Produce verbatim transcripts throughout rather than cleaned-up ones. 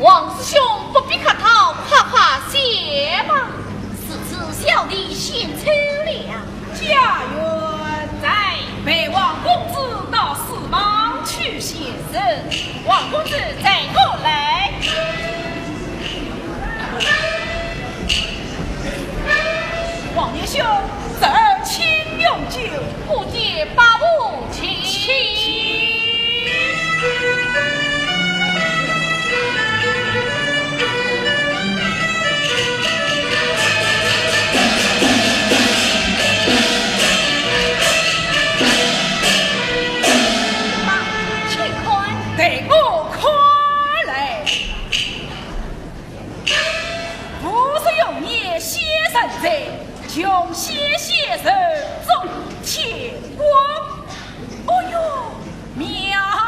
王师兄不必客套，快快谢吧。如此小弟献丑了。家院在。陪王公子到书房去。是。王公子，随我来。王年兄，侄儿请用酒。 不见伯父，请。请看。待我看来。 不是用眼先生在，穷先先生中天光。哦哟，妙啊！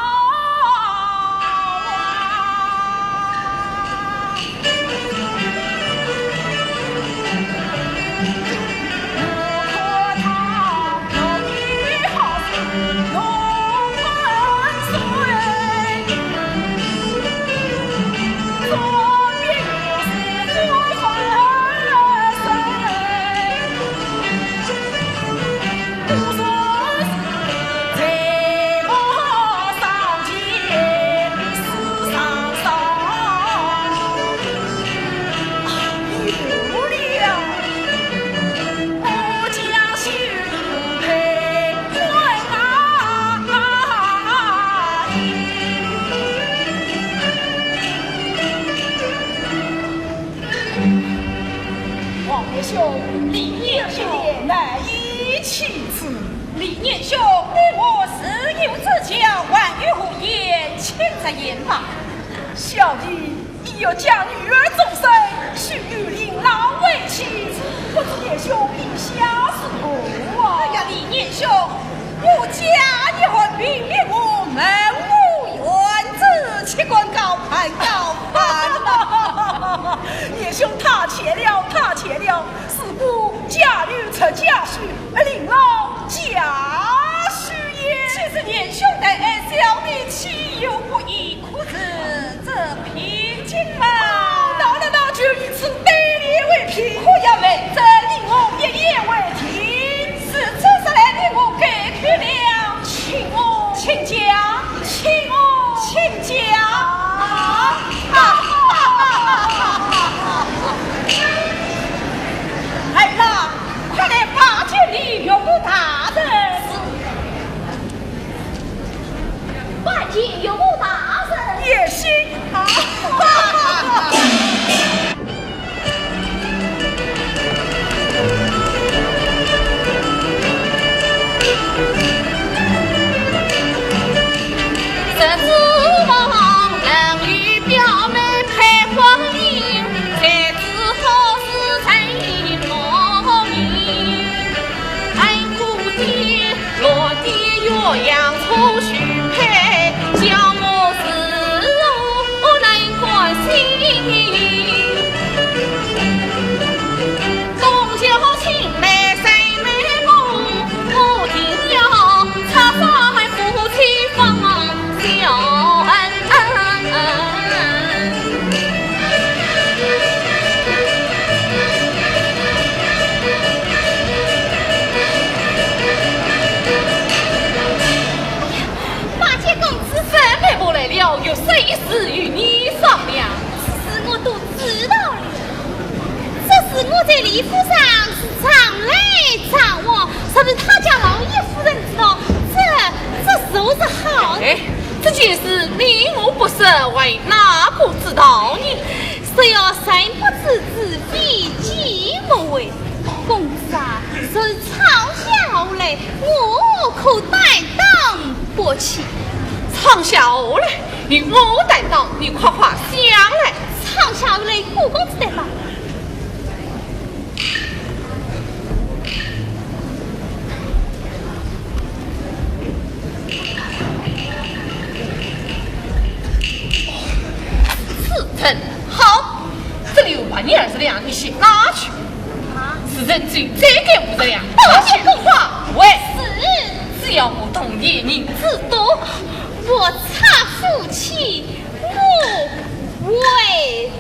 王年兄，李年兄，难以启齿。李年兄，你我自幼之交，还有何言，请直言吧。小弟 意欲将女儿终身许与令郎为妻，不知年兄意下如何啊？哎呀，李年兄，我家一寒，并非我门无缘子，岂敢高攀高攀呐？年兄太浅了，太浅了。自古家女出家须，令郎家须也。既是年兄待爱，小弟岂有不依？ 可是这聘金嘛……那，那，那就以此对联为凭。可要问者，令我一言为定。是，这是来令我改口了。请我，请讲，请我，请讲。啊！儿啊，快来拜见你岳父大人。是。 拜见岳父大人。也行。啊！拜见公子。三妹夫来了，有一事与你商量。此事我都知道了。这事我在李府上是常来常往，若是他家老爷夫人知道，这，这如何是好？哎，这件事你我不说，还有哪个知道呢？ 谁要三不知，知非其莫为。公子啊，若是闯下祸来，我可担当不起。闯下祸来，你我担当，你快快想来。闯下祸来，顾公子担当。 此人好，这里有百二十两，你先拿去。啊？此人只有再给五十两，拿去花完。是。只要我铜钿银子多，我差夫妻，我喂。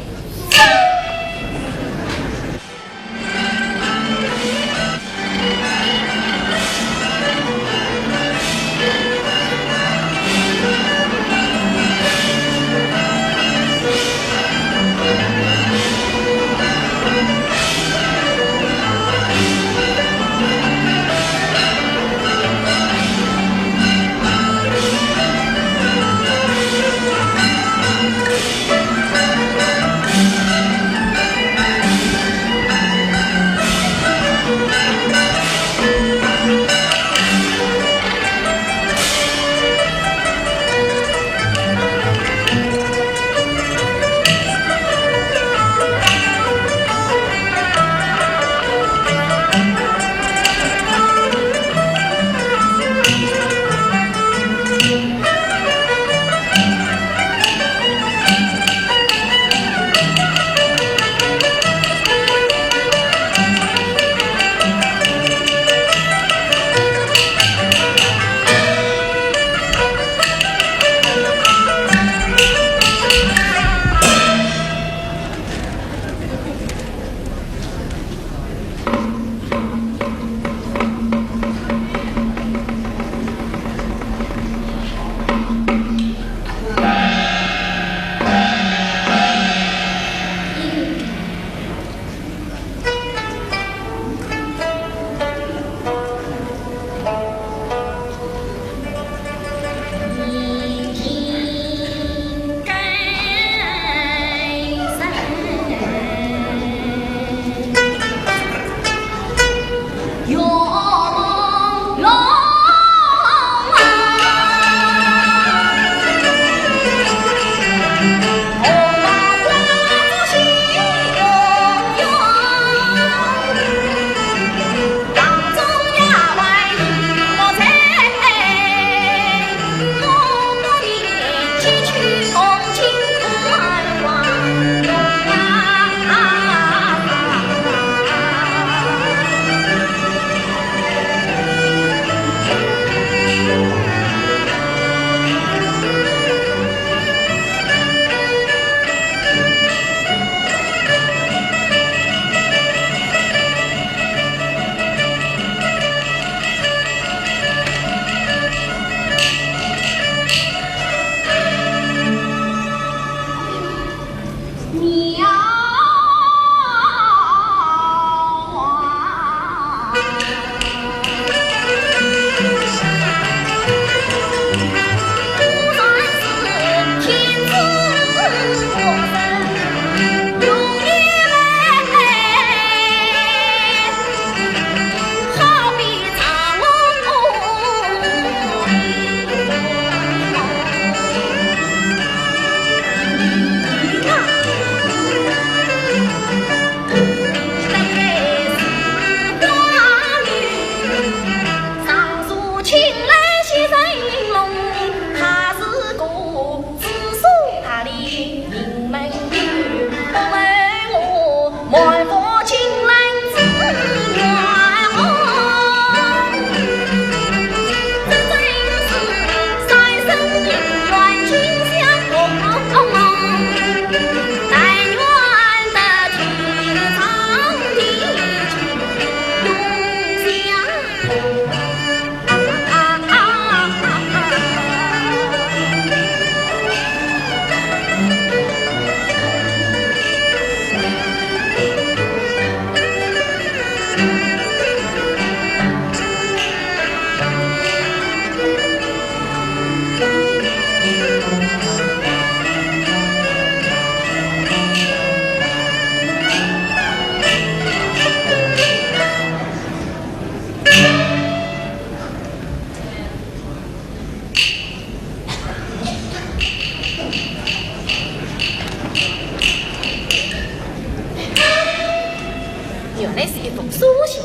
原来是一封书信。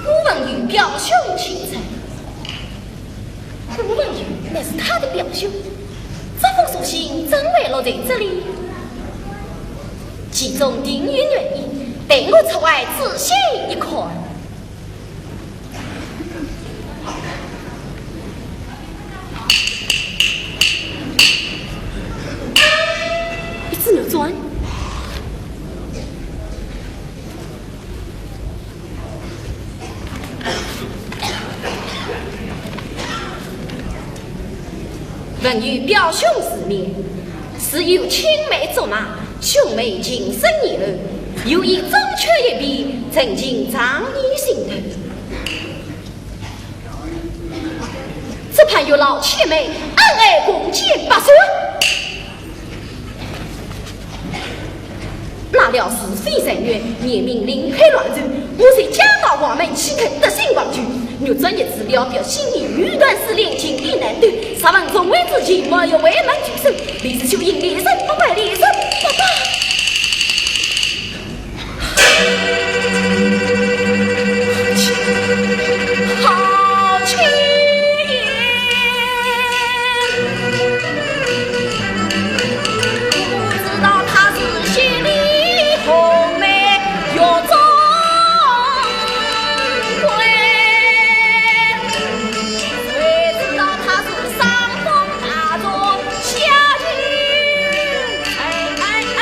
顾文友表兄请坐。顾文友乃是他的表兄，这封书信怎会落在这里？其中定有原因，待我出外仔细一看。曾有表兄之面，自幼青梅竹马，兄妹情深意厚，有意终却一别，真情藏于心头。只盼月老牵媒，恩爱共建百岁。 纳了是非善缘，年明另配良人，我虽嫁到王门，岂肯得新王舅？玉簪一指，聊表心意，女断丝连，情意难断。若问重围之期，莫要为门拒守，李氏就应李人不拜，李人不拜。好气！ 不知道她是心里红梅月中归，谁知道她是伤风大作下心。哎，哎，哎。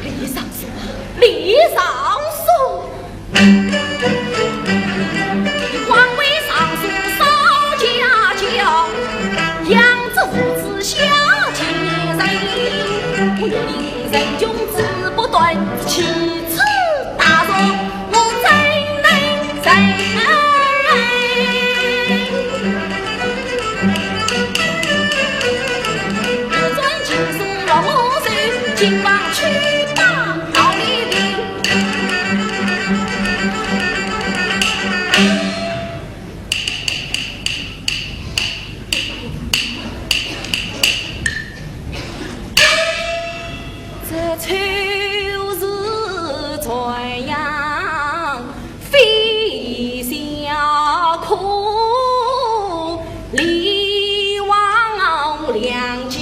李尚书啊，李尚书！ 你枉为尚书少家教，养子无知小贱人。我有一人穷志不断，岂知大错，我怎能忍？我转情书落我手，今往去吧，老李林。 这秋是传扬飞笑苦，李王良将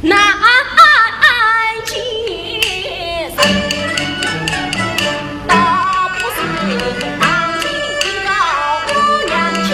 难解。倒不是唐寅高过娘亲。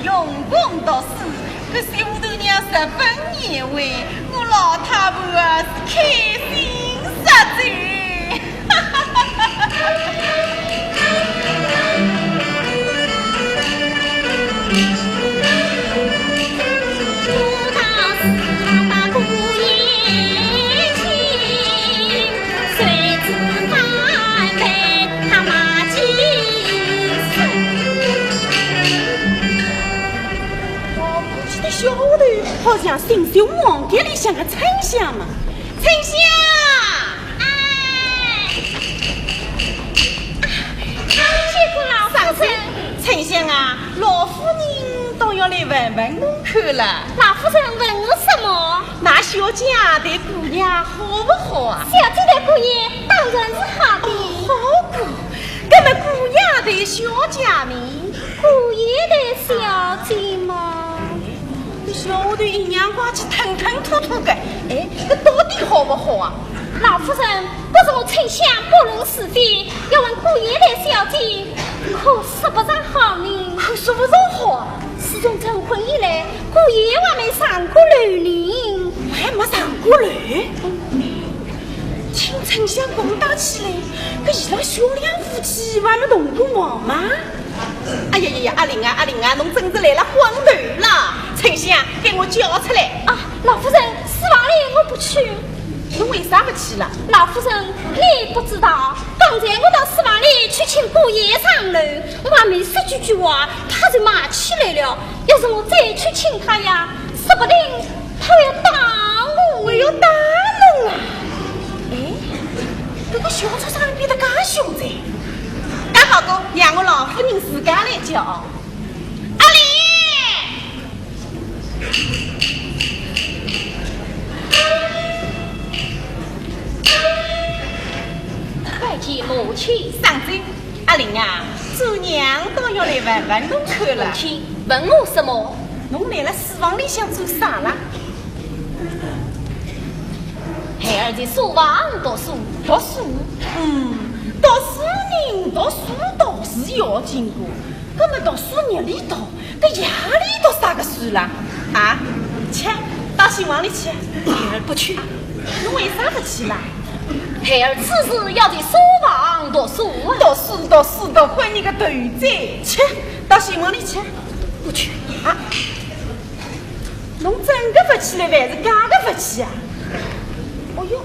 用功读书，搿小丫头娘十分贤惠，我老太婆啊是开心煞哉。我估计这小丫头好像心胸往这里向个春香嘛。春香！哎！啊，见过老夫人。春香啊，老夫人倒要来问问侬看了。老夫人问我什么？那小姐的姑爷好不好啊？小姐的姑爷当然是好的。好个，那么姑爷的小姐呢？姑爷的小姐嘛。 搿小丫头一样光去吞吞吐吐个，哎，搿到底好不好啊？老夫人，不是我春香不论是非，要问姑爷的小姐，可说不上好呢。可说不上好啊？自从成婚以来，姑爷还没上过楼呢。还没上过楼？听春香讲道起来，搿伊拉小两夫妻还没同过房吗？ 哎呀呀呀，阿玲啊，阿玲啊，侬真是来了昏头啦！春香，给我叫出来。啊，老夫人，书房里我不去。侬为啥不去了？老夫人，你不知道，刚才我到书房里去请姑爷上楼，我还没说几句话，他就骂起来了。要是我再去请他呀，说不定 他要打我。我要打侬啊！哎，搿个小畜生变得介凶哉。介好个，让我老夫人自家来叫。阿玲！拜见母亲。上去。 阿玲啊，做娘倒要来问问侬看了。母亲，问我什么？侬来了书房里向做啥啦？孩儿在书房读书。读书？嗯，读书呢，读书倒是要紧个，搿么读书日里读， 搿夜里读啥个书啦？啊？去，到新房里去。孩儿不去。侬为啥不去啦？孩儿此时要在书房读书啊。读书，读书，读昏你个头哉！去，到新房里去。不去。啊？侬真个不去了，还是假个不去啊？哦哟，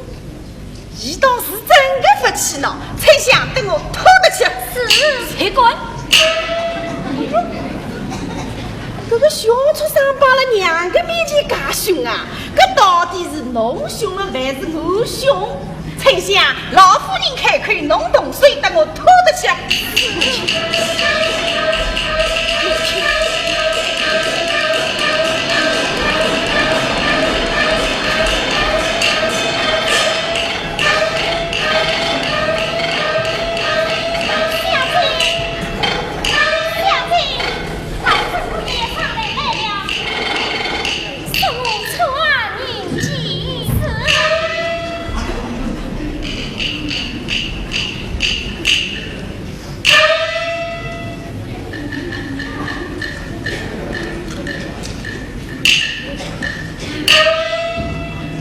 伊倒是真个不去呢，春香，等我拖得去。是。谁管？哎哟，搿个小畜生摆了娘个面前介凶啊，搿到底是侬凶了还是我凶？春香，老夫人开口，侬动手，等我拖得去。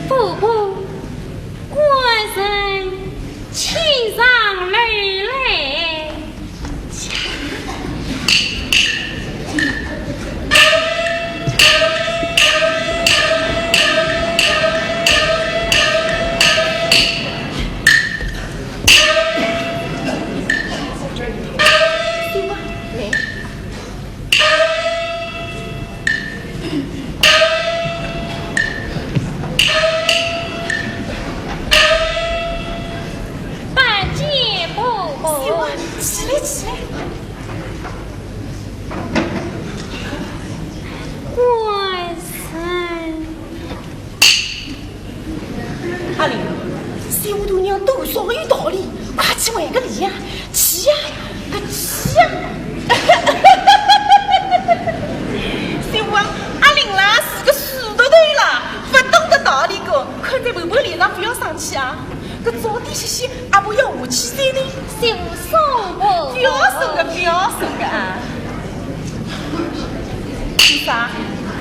婆婆，官人请上楼来。 拜见婆婆。起来，起来。官人。 阿玲，小丫头娘多少有道理，快去还个礼呀，去呀，快去呀！小王，阿玲啦是个死丫头啦，不懂得道理个，看在婆婆脸上不要生气啊。搿早点歇歇，阿婆要下去哉呢。小王婆婆。不要说个，不要说个啊。啥？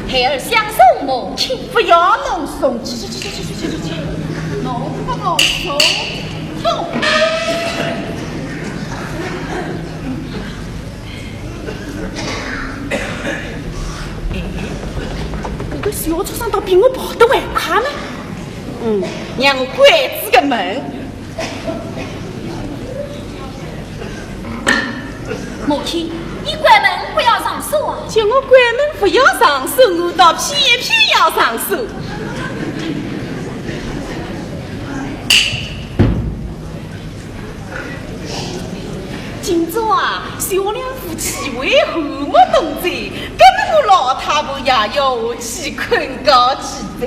孩儿相送母亲。不要弄送，去去去去去去去去，弄不弄送？走。哎，搿个小畜生倒比我跑得还快呢。嗯，让我关仔个门。母亲，你关门不要上锁啊！叫我关门不要上锁，我倒偏偏要上锁。 今朝啊，小两夫妻为和睦同居，搿么我老太婆也要下去困觉去哉。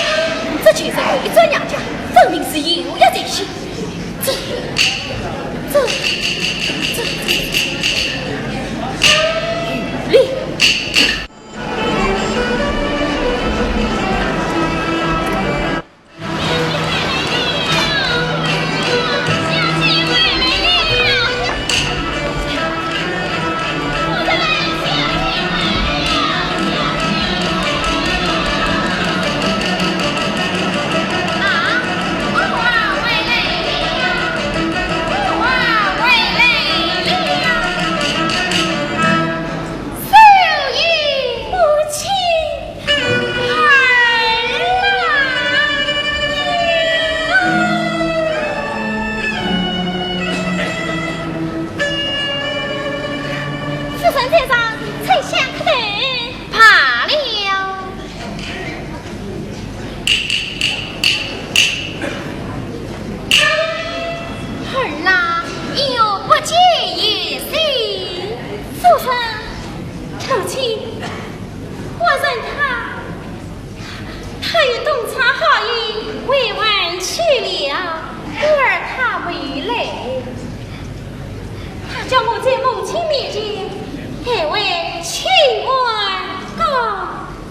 委婉去了，故而他未来。他叫我在母亲面前代为请安告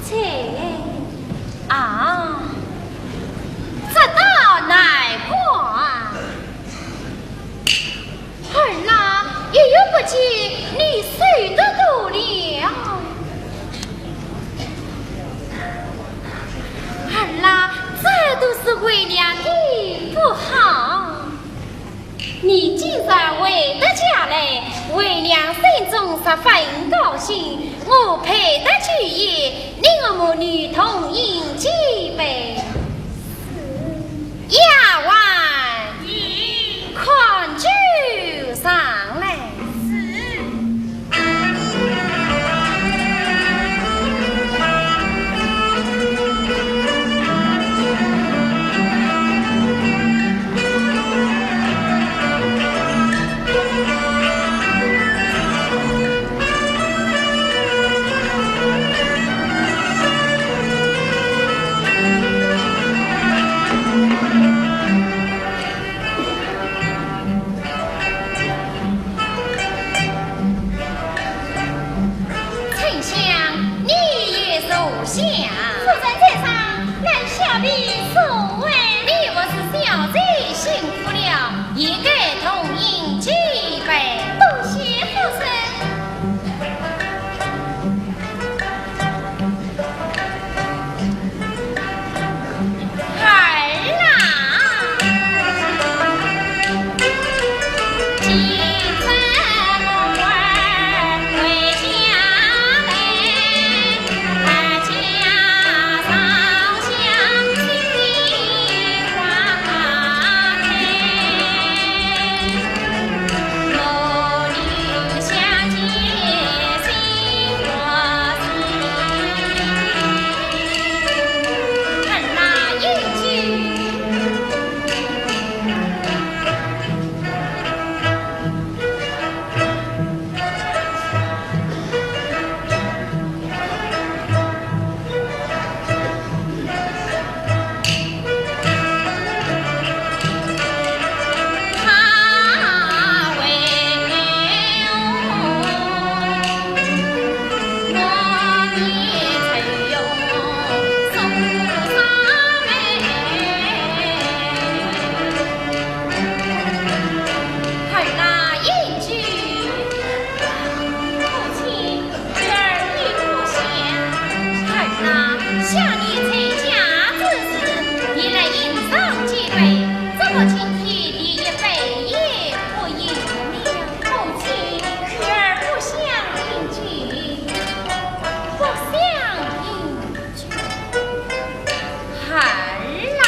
罪。啊，这倒难怪。 儿啊，一月不见，你瘦得多了。儿啊，这都是为娘的不好。你既然回得家来，为娘心中十分高兴，我陪得酒宴，你我母女同饮几杯。 丫鬟，看酒上来。丞相，你也坐下。夫人在上，来下边坐啊。你服侍小姐辛苦了，也该同饮几杯。多谢夫人。 儿啊，儿啊，饮酒。母亲，女儿饮不下。儿啊，想你在家之时，你来饮上几杯，怎么今天连一杯也不饮了？母亲，女儿不想饮酒，不想饮酒。 孩儿啊，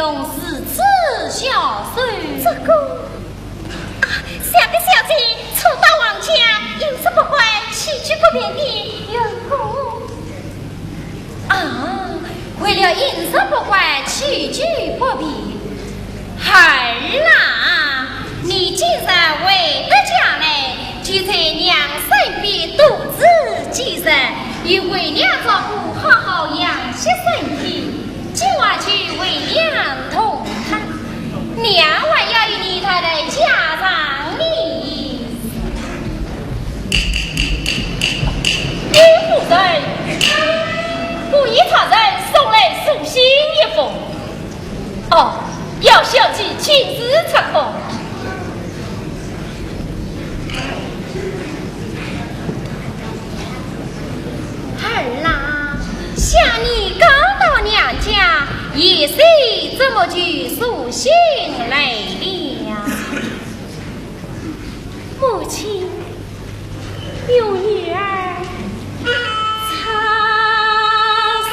用如此孝顺。这个，啊，想必小姐初到王家，饮食不规，起居不便的缘故。啊，为了饮食不规，起居不便。儿啊，你既然回得家来，就在娘身边多住几日，由为娘照顾，好好养息身体。 今晚就为娘同他，娘还要与你谈谈家常呢。禀夫人，我已差人送来书信一封。哦，要小姐亲自出口。 儿啊，想你刚到娘家，贤婿怎么就书信来了？母亲，容女儿参送。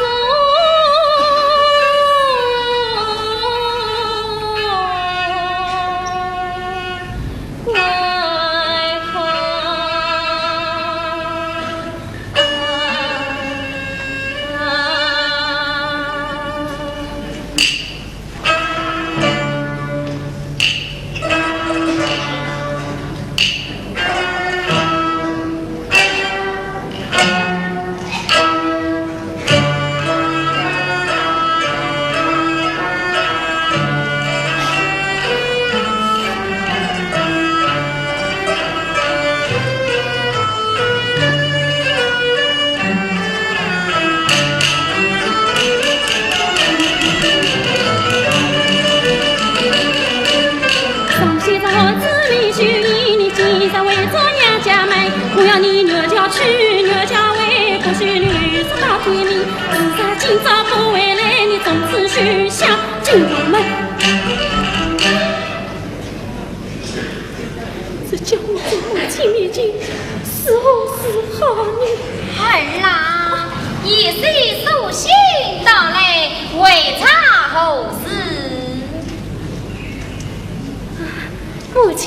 这叫我在母亲面前如何是好呢？儿啊，贤婿书信到来，未尝何事。母亲，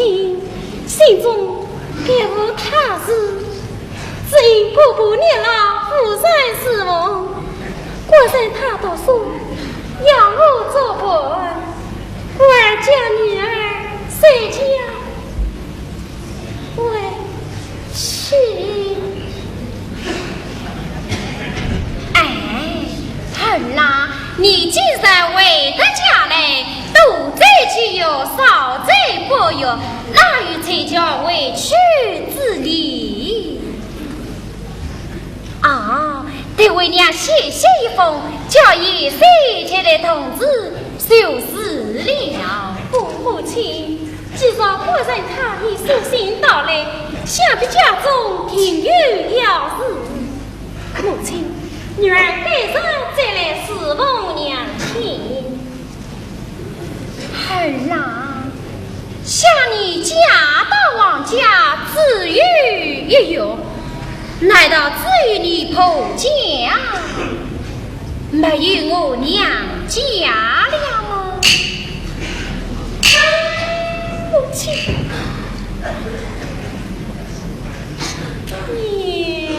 信中别无他事，只因哥哥年老父在书房，我让他读书，要我做伴，我儿将女儿随家 回去。哎，儿啊，你既然回得家来，多走几日，少走半日，哪有才叫回去之理？啊，待为娘写信一封，叫贤婿前来同住， 就是了。哦，母亲，既然官人他已书信到来，想必家中定有要事。母亲，女儿待日再来侍奉娘亲。儿啊，想你嫁到王家只有一月，难道只有你婆家 没有我娘家了么？母亲。娘。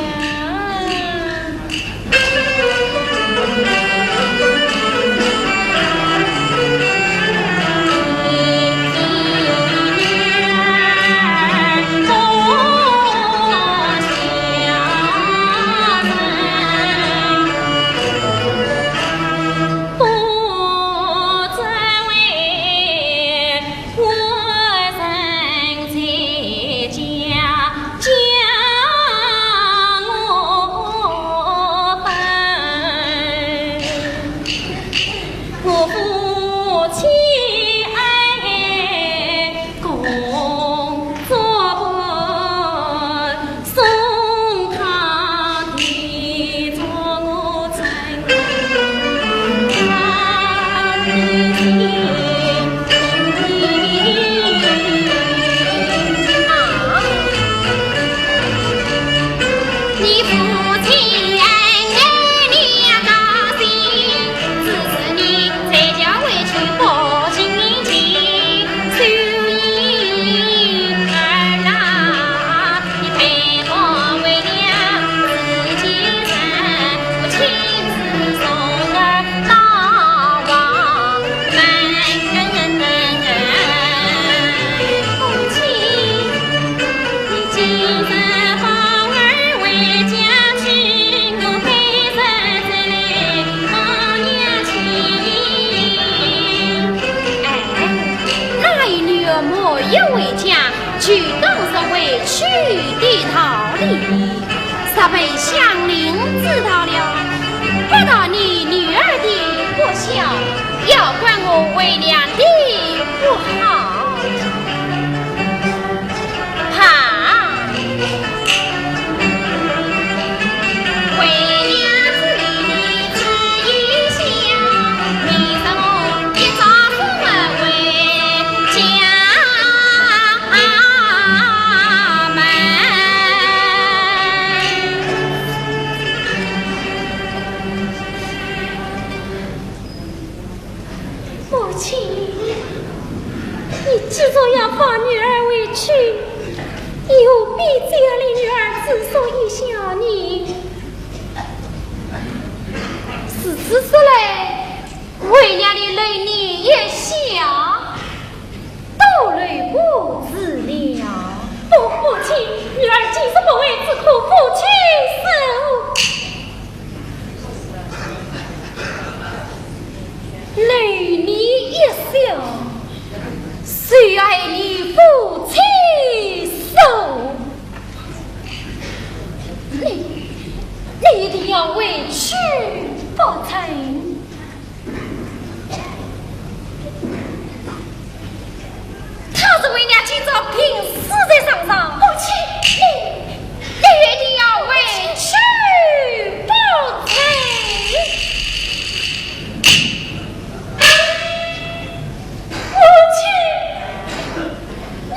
里，若被乡邻知道了，不但你女儿的不孝，要怪我为娘的不好。怕。母亲，你既然要放女儿回去，又何必再令女儿住宿一宵呢？如此说来，为娘的留你一宵， 都留不住了。不，母亲，女儿今日不会之苦，父亲受。留你一宵，谁害你父亲受？你，你一定要回去不成？ 他是为娘今朝病死在床上，母亲，你，你一定要回去不成？母亲，你。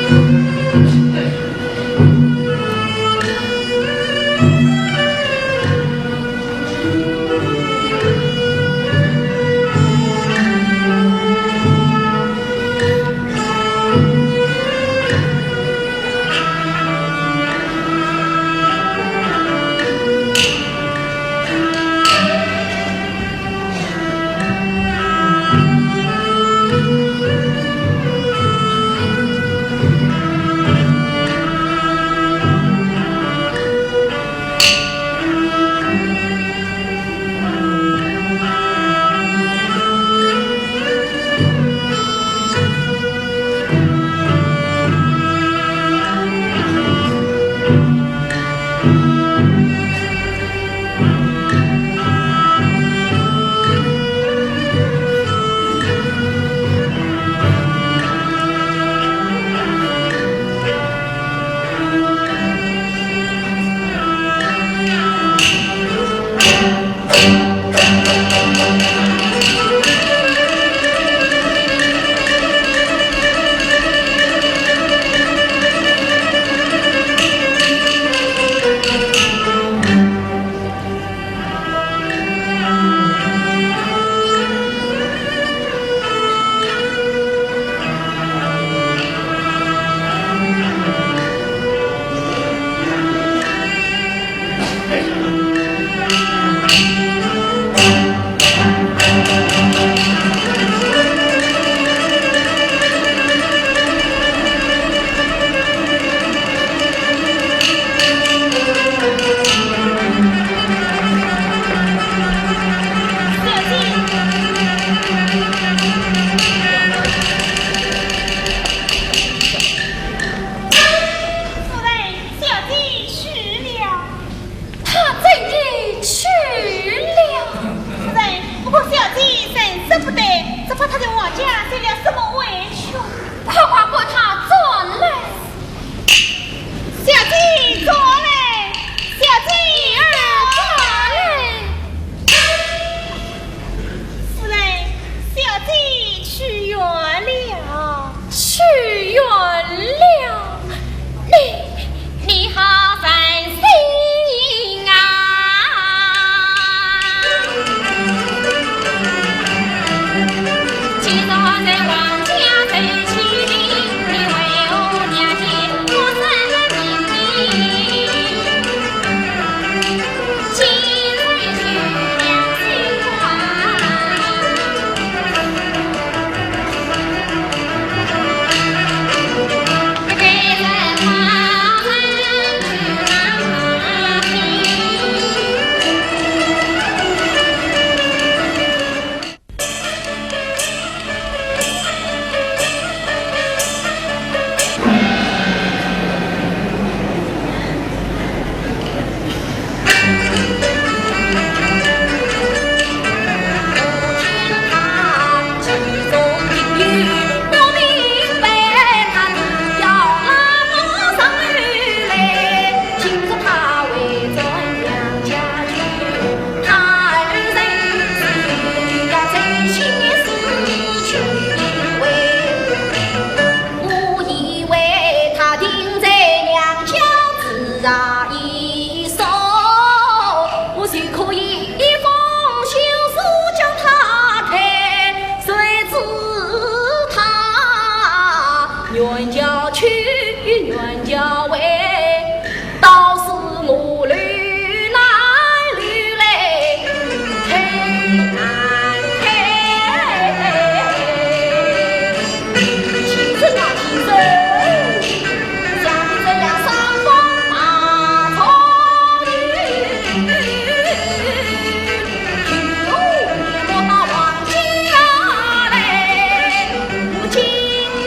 夫人，小姐去了。她真的去了？夫人，我看小姐神色不对，只怕她在王家受了什么委屈。快快唤她转来。小姐转来，小姐转来。夫人，小姐去远了。 去远了，你，你好伤心啊！我以为她定在娘家自然一所，我就可以一封休书将她退，谁知她远嫁去，远嫁回， 倒是我留难留来，忒难忒。其实啊，其实，像你这样伤风败俗的人， 我今天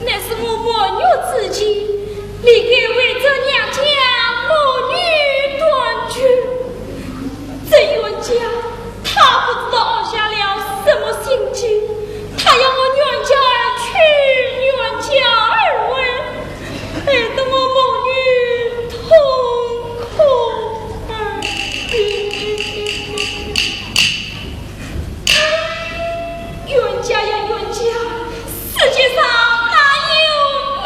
乃是我满月之期，理该回转娘家，母女团聚。这冤家，他不知道熬下了什么心计，他要我原价而去，原价而回，害得我母女痛苦而。冤家呀冤家，世界上哪有我？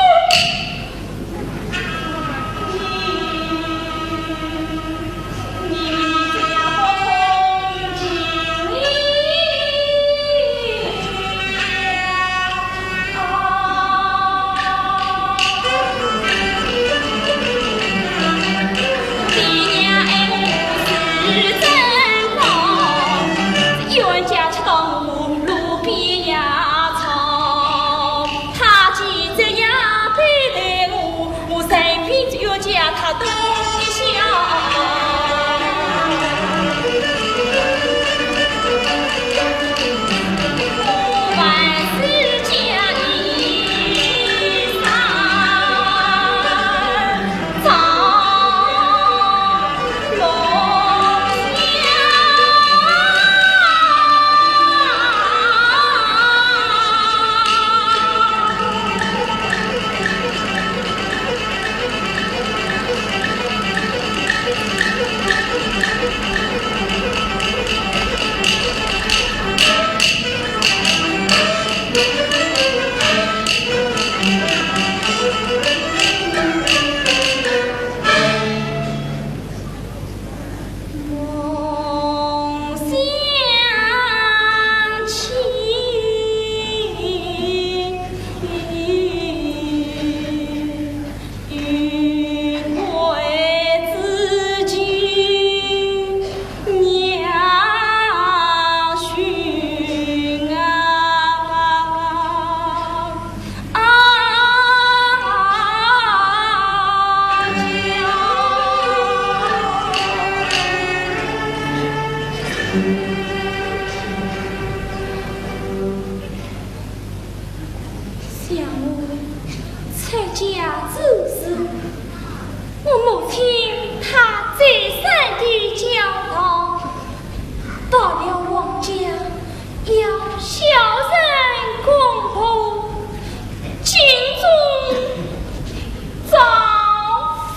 想我出嫁之时，我母亲她再三的教导，到了王家要孝顺公婆，敬重丈夫。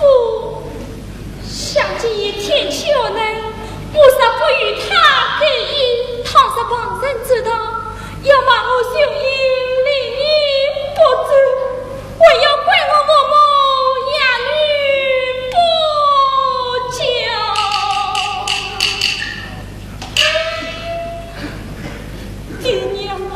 想今日天气寒冷，我若不与她更衣，倘若旁人知道，要骂我徇私凌辱不忠，还要怪我默默养女不教。爹娘啊，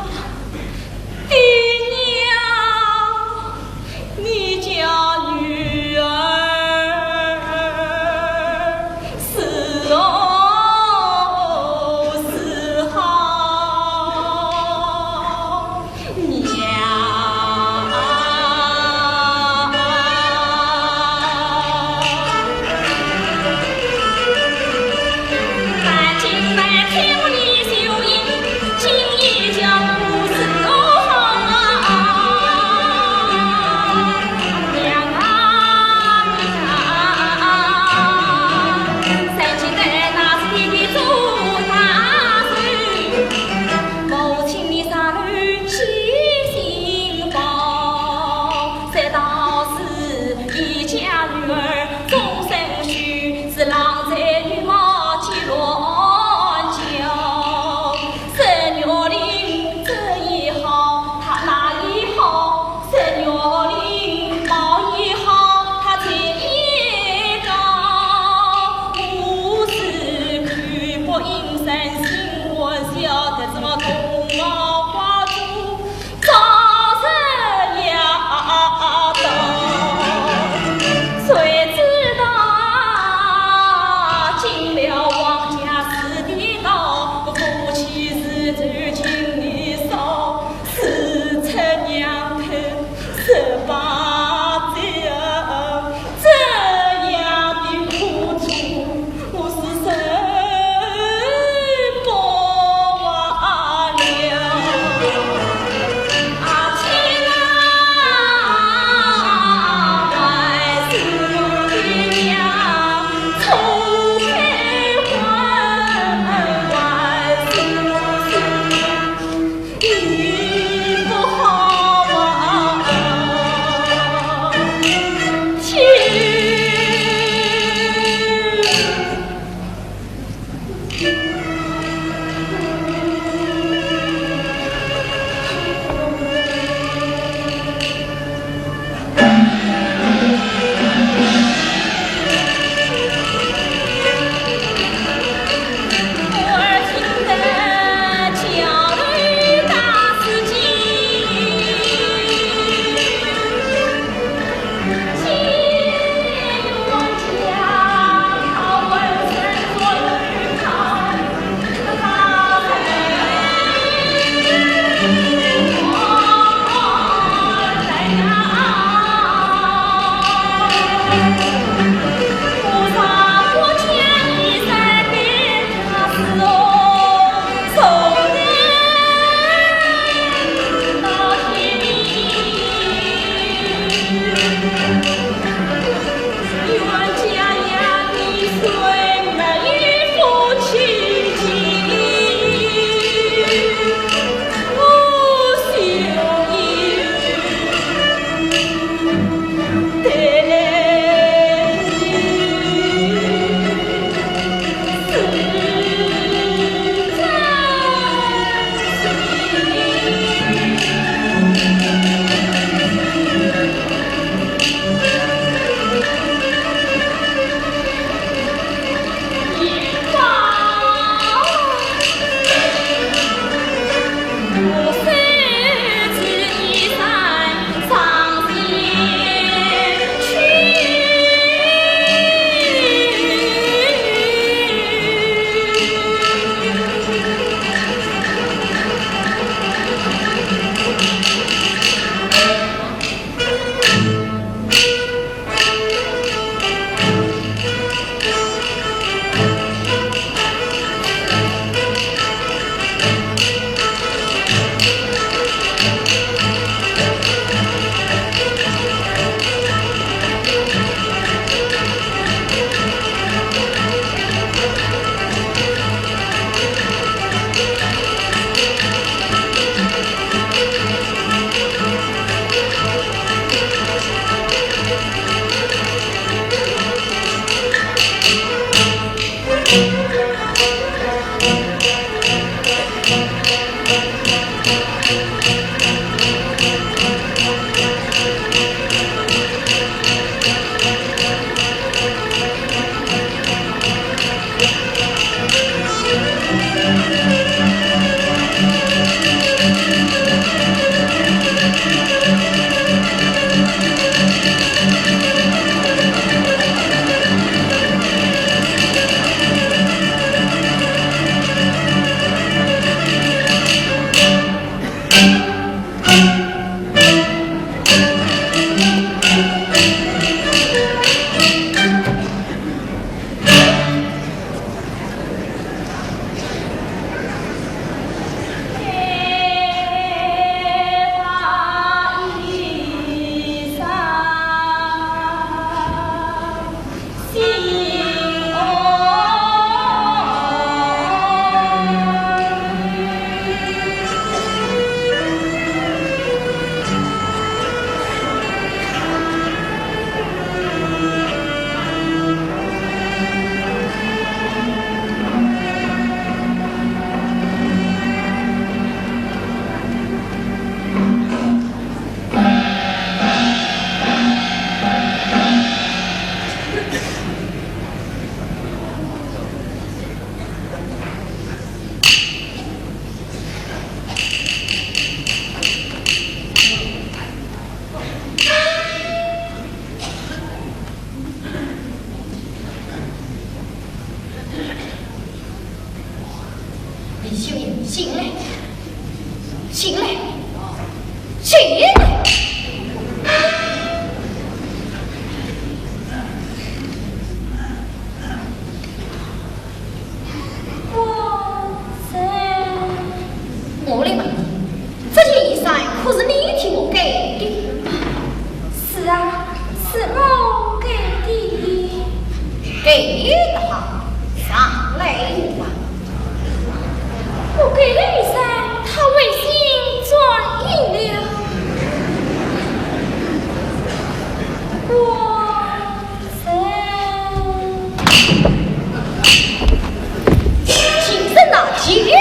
李秀英，醒来，醒来，醒来！我在。我来问你，这件衣衫可是你替我盖的？是啊，是我盖的。盖得好，上来吧。 我给了一声，他回心转意了。我在。秦人呐，秦人！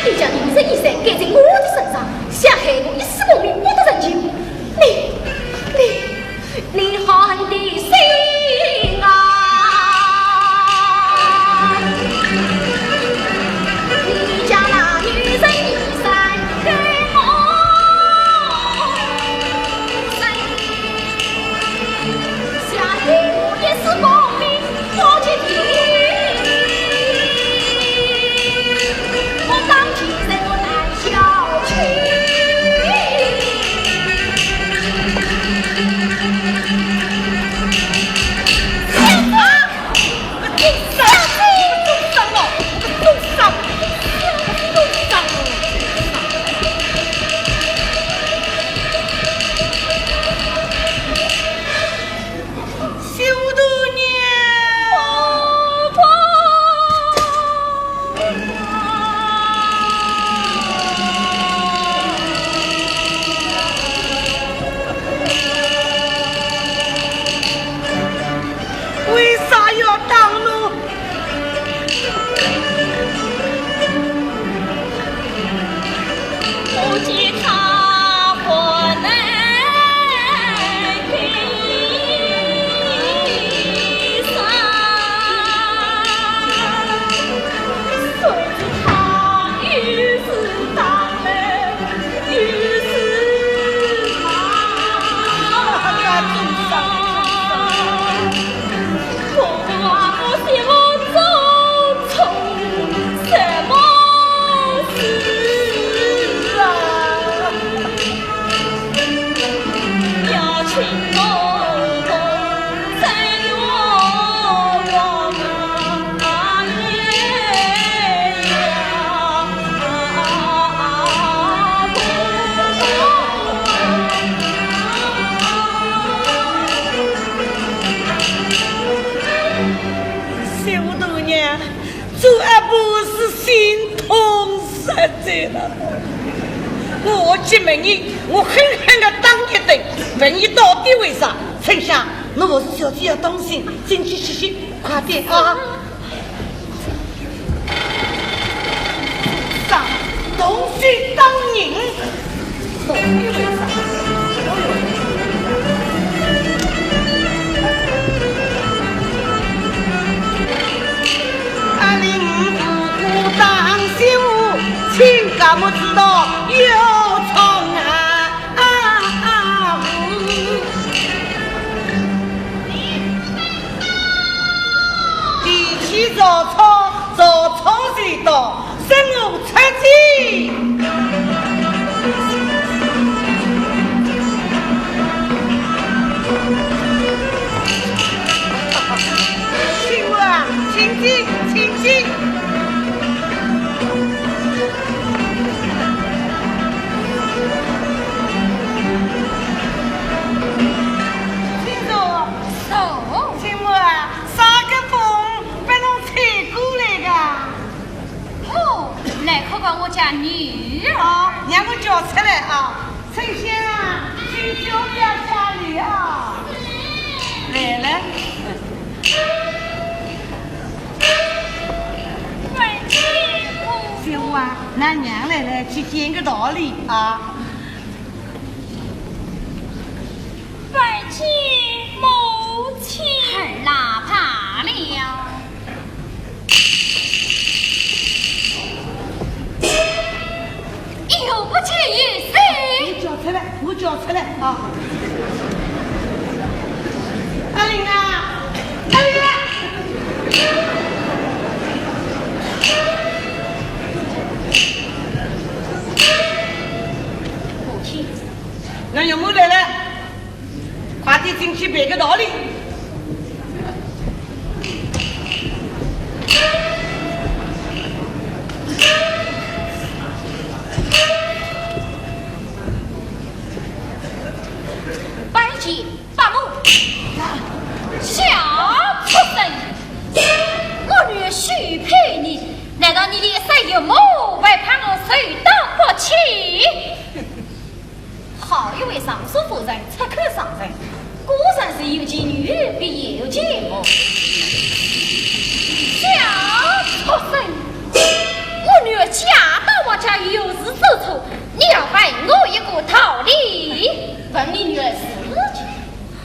你将女人一生盖在我的身上，想害我一世功名不得人情。你，你，你狠的心！小大娘，这阿婆是心痛死哉了。我去问伊，我狠狠地打一顿，问伊到底为啥。春香，侬服侍小姐要当心，进去歇歇，快点啊！ 上，动手打人。阿林五虎打媳妇，亲家母知道有错啊！啊啊！ 提起曹操，曹操就到，随我出征。请啊，请进，请进。 请坐。坐。请问啊，啥个风把侬吹过来的？哦，来看看我家女儿。哦，让我叫出来啊。春香啊，请叫我家女儿。来了。小娃，㑚娘来了，去见个道理啊。 拜见母亲。儿啊，罢了。又不见有谁？我叫出来，我叫出来啊！阿林啊，阿林啊！母亲。 㑚岳母来了，快点进去赔个道理。拜见伯母。小畜生，我女婿配你，难道你连一声岳母还怕我受当不起？ 好一位尚书夫人，出口伤人，果然是有其女必有其母。小畜生，我女儿嫁到王家有何过错？你要问我一个道理。问你女儿是谁？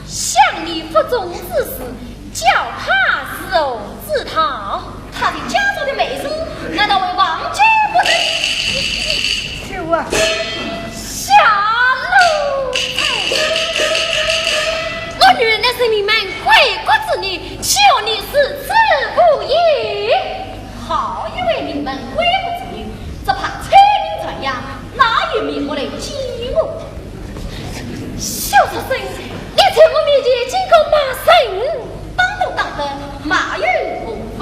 想你腹中之事，叫她如何知道？ 她是家中的美人，难道会忘记不成？是啊。小奴才，我女儿乃是名门闺阁之女，岂有你如此无礼？好一位名门闺阁之女，只怕催名传扬，哪有面目来见我？小畜生，你在我面前竟敢骂人！ 当得当得，骂有何妨？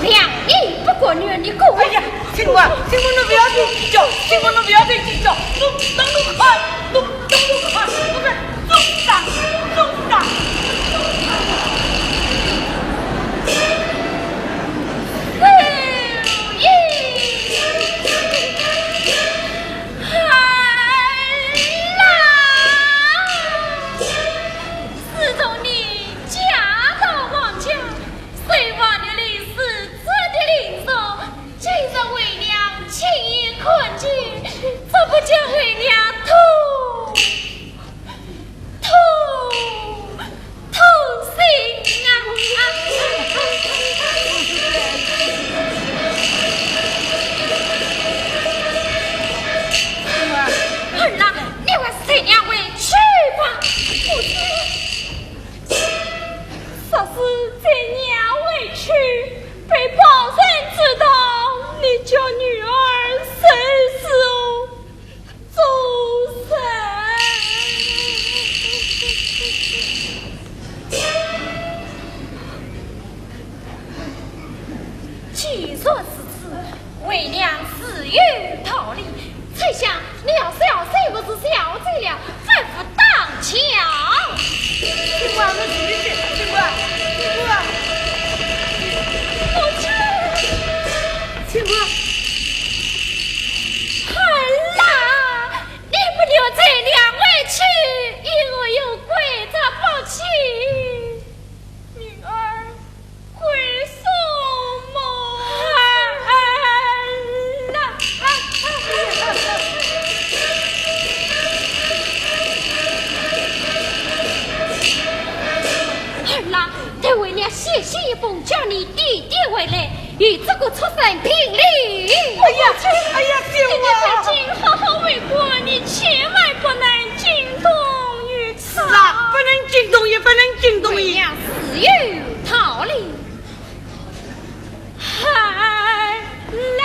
两年不过，女儿你过来。哎呀，亲家，亲家，侬不要再计较，亲家，侬不要再计较，侬，侬，侬看，侬，侬，侬看，侬看，中奖，中奖。哎呀！ 儿啊，自从你嫁到王家，虽然你历史真的凌辱，今日为娘亲眼看见，这不叫为娘出身贫寒。哎呀，哎呀，舅啊！你赶紧好好为官，你千万不能惊动于此。是啊，不能惊动，也不能惊动于。为娘自有道理。嗨啦！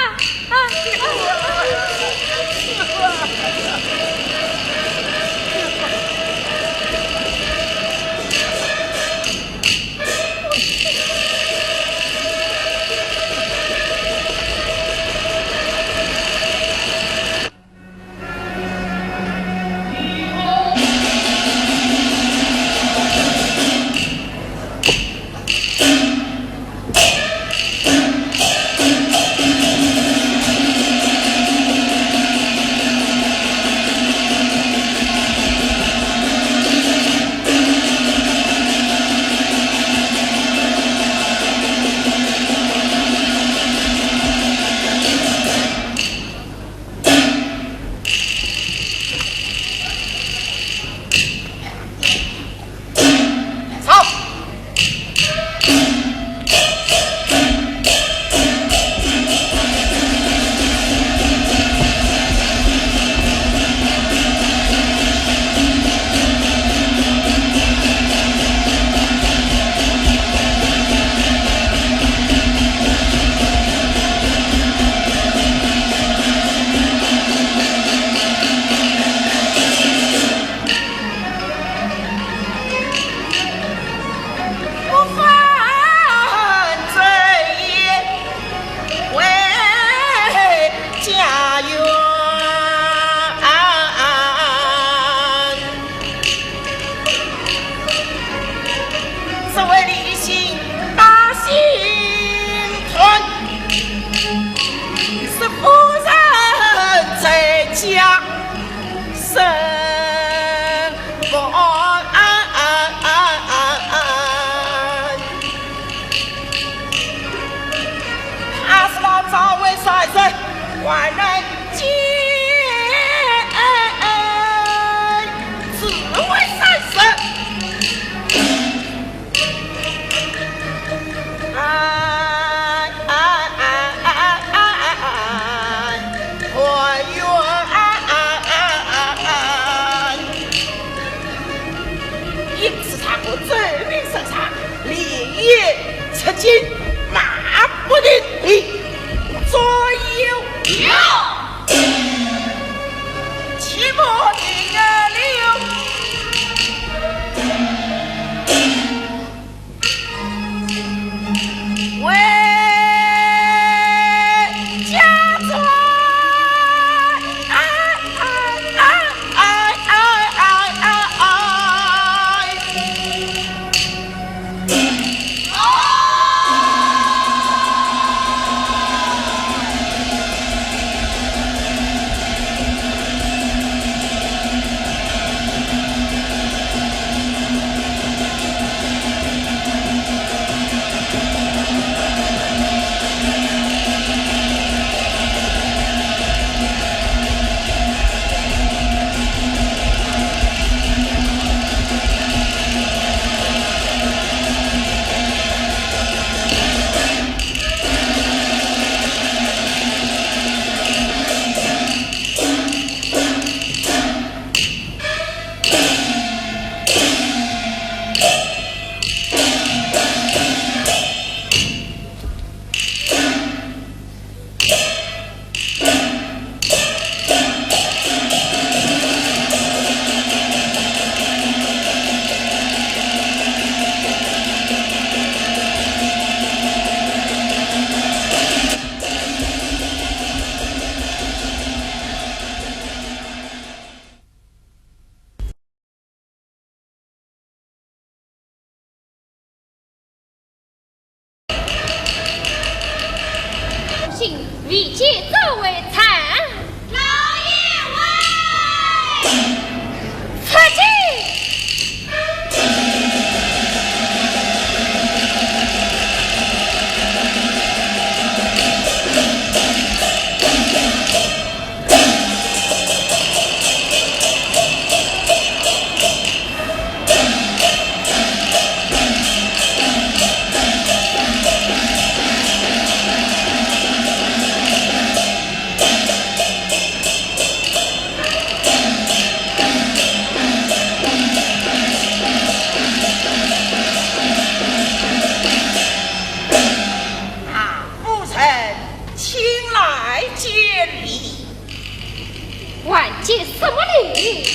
什么礼？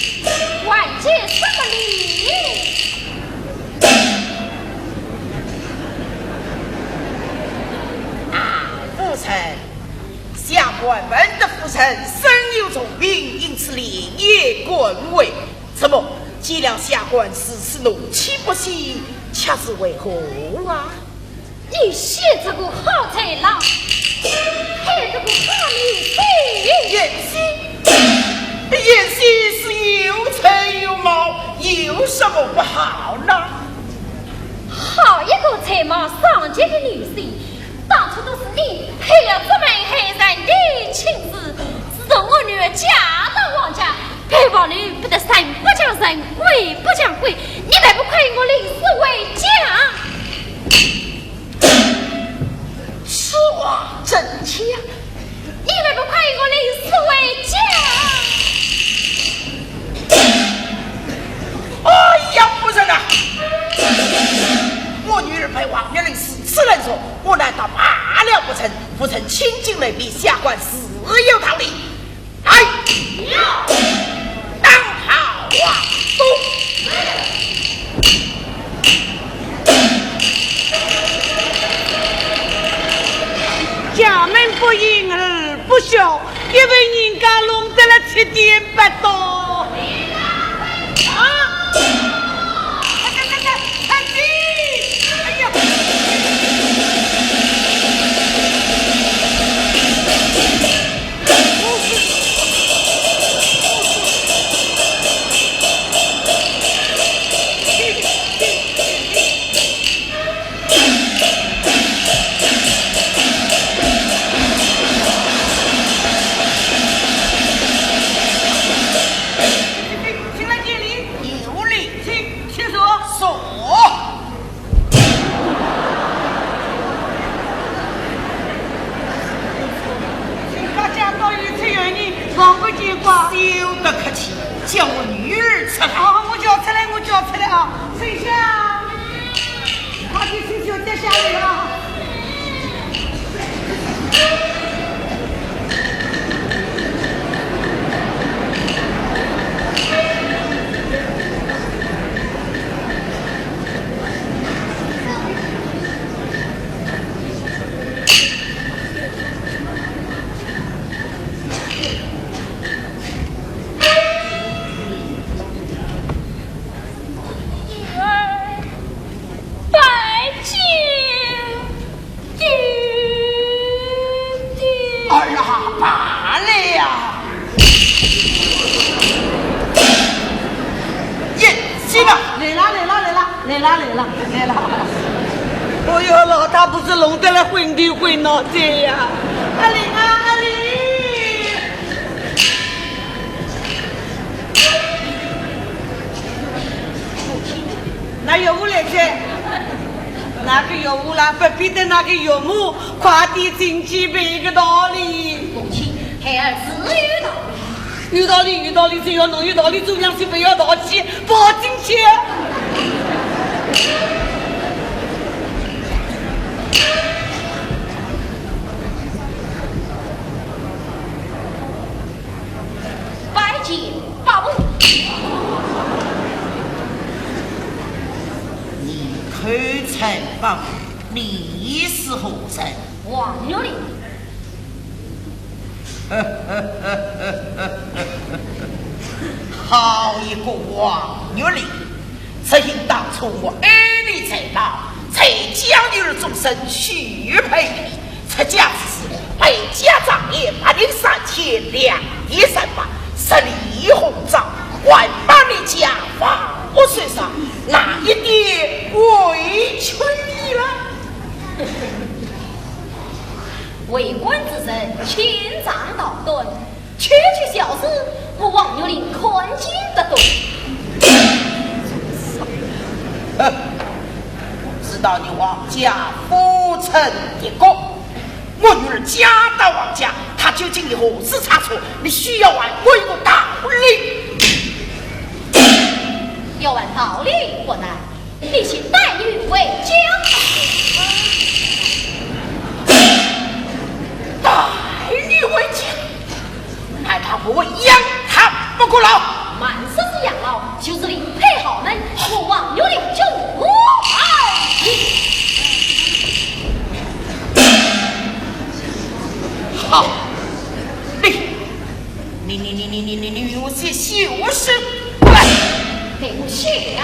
还见什么礼？啊，夫人，下官闻得夫人身有重病，因此连夜赶回。怎么，见了下官如此怒气不息，却是为何啊？ 你写这个好才郎，害这个好女婿。贤婿，贤婿是有才有貌，有什么不好呢？好一个才貌双全的女婿，当初都是你害了这门害人的亲事，自从我女儿嫁到王家， 被王林逼得人不讲人，鬼不讲鬼，你还不快与我立誓回家？此话怎讲？你还不快与我立誓回家？哎呀，夫人啊！我女儿被王林如此冷落，我难道罢了不成？夫人请进来，比下官自有道理。 来，当头望东。家门不幸儿不孝，一位人家弄得了七颠八倒。啊！ 哎呀！请来见礼。有礼。请，请坐。坐。请大家多有此缘呢，望不见怪。休得客气，叫我女儿出来。哦，我叫出来，我叫出来啊。丞相，快点请小姐下来啊。 拜见爹爹。儿啊，罢了。贤婿啊！来啦，来啦，来啦，来啦，来啦，来啦。哎哟，老太婆是弄得了昏头昏脑的呀。阿林啊，阿林！ 那岳父来哉。那个岳父啦，不必等那个岳母，快点进去赔个道理。母亲，孩儿自有道理。有道理，有道理，只要侬有道理，做良心，不要淘气，跑进去。 拜见伯母。你口称伯母，你是何人？王玉林。好一个王玉林！只因当初我爱你才貌，才将女儿终身许配你。 出嫁之时，陪嫁妆奁，白绫三千，良田三百，十里红妆，还把你家房屋受伤，哪一点委屈你了？为官之人，轻长道短，区区小事，我王玉林看见得多。哼，知道你王家父承一个， 我女儿嫁到王家，她究竟有何事差错？你休要问我一个道理。要问道理不难，你先带女回家。带女回家？难道我养她不过老。慢说是养老，就是你配好门，我王玉林就不好。好，你，你，你，你，你，你，你，你，我先休息。来，给我下来。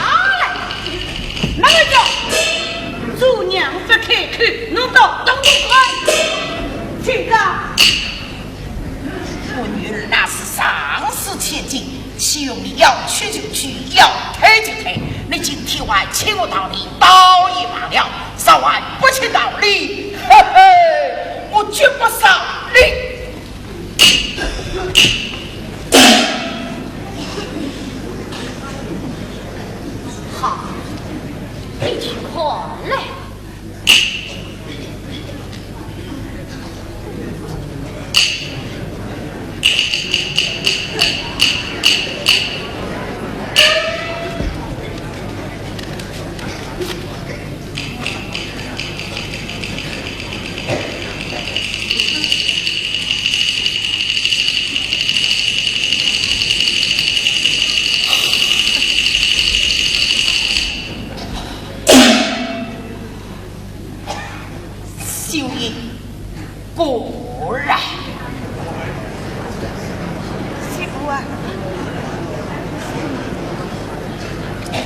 慢慢叫，做娘不开口，侬到东东看。去吧。 我女儿那是上司千金，岂容你要去就去，要退就退。你今天还请我道理，倒也罢了，稍晚不请道理，嘿嘿，我绝不饶你。好，你去看来。 秀英，果然。秀啊，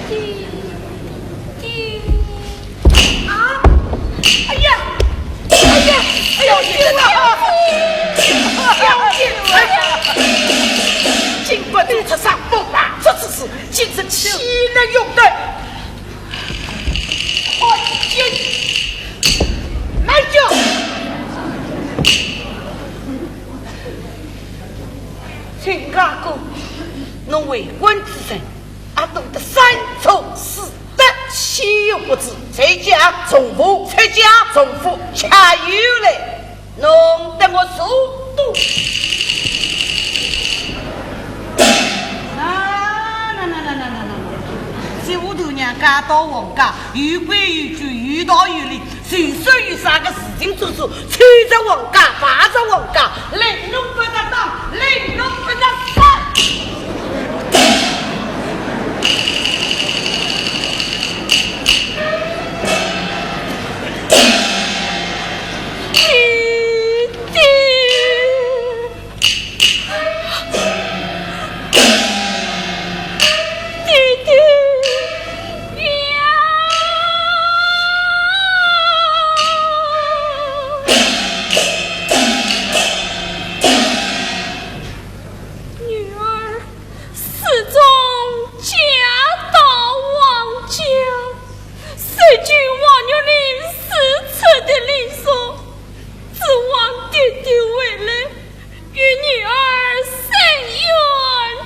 爹，爹，啊！哎呀，哎呀，哎呀，秀啊！秀英，哎呀！今不能出山，不怕出此事，今日岂能容得？ 快进，慢走。亲家公，侬为官之人，阿懂得三从四德，岂有不知？在家从父，在家从父，恰有来。 弄得我受冻。啊，那那那那那那，这糊涂娘家到王家，有规有矩，有道有理，就算有啥个事情做做，抽着王家，拔着王家，来弄不得当，来弄不得散。 女儿始终嫁到王家，受尽王玉林如此的凌辱，指望爹爹回来与女儿伸冤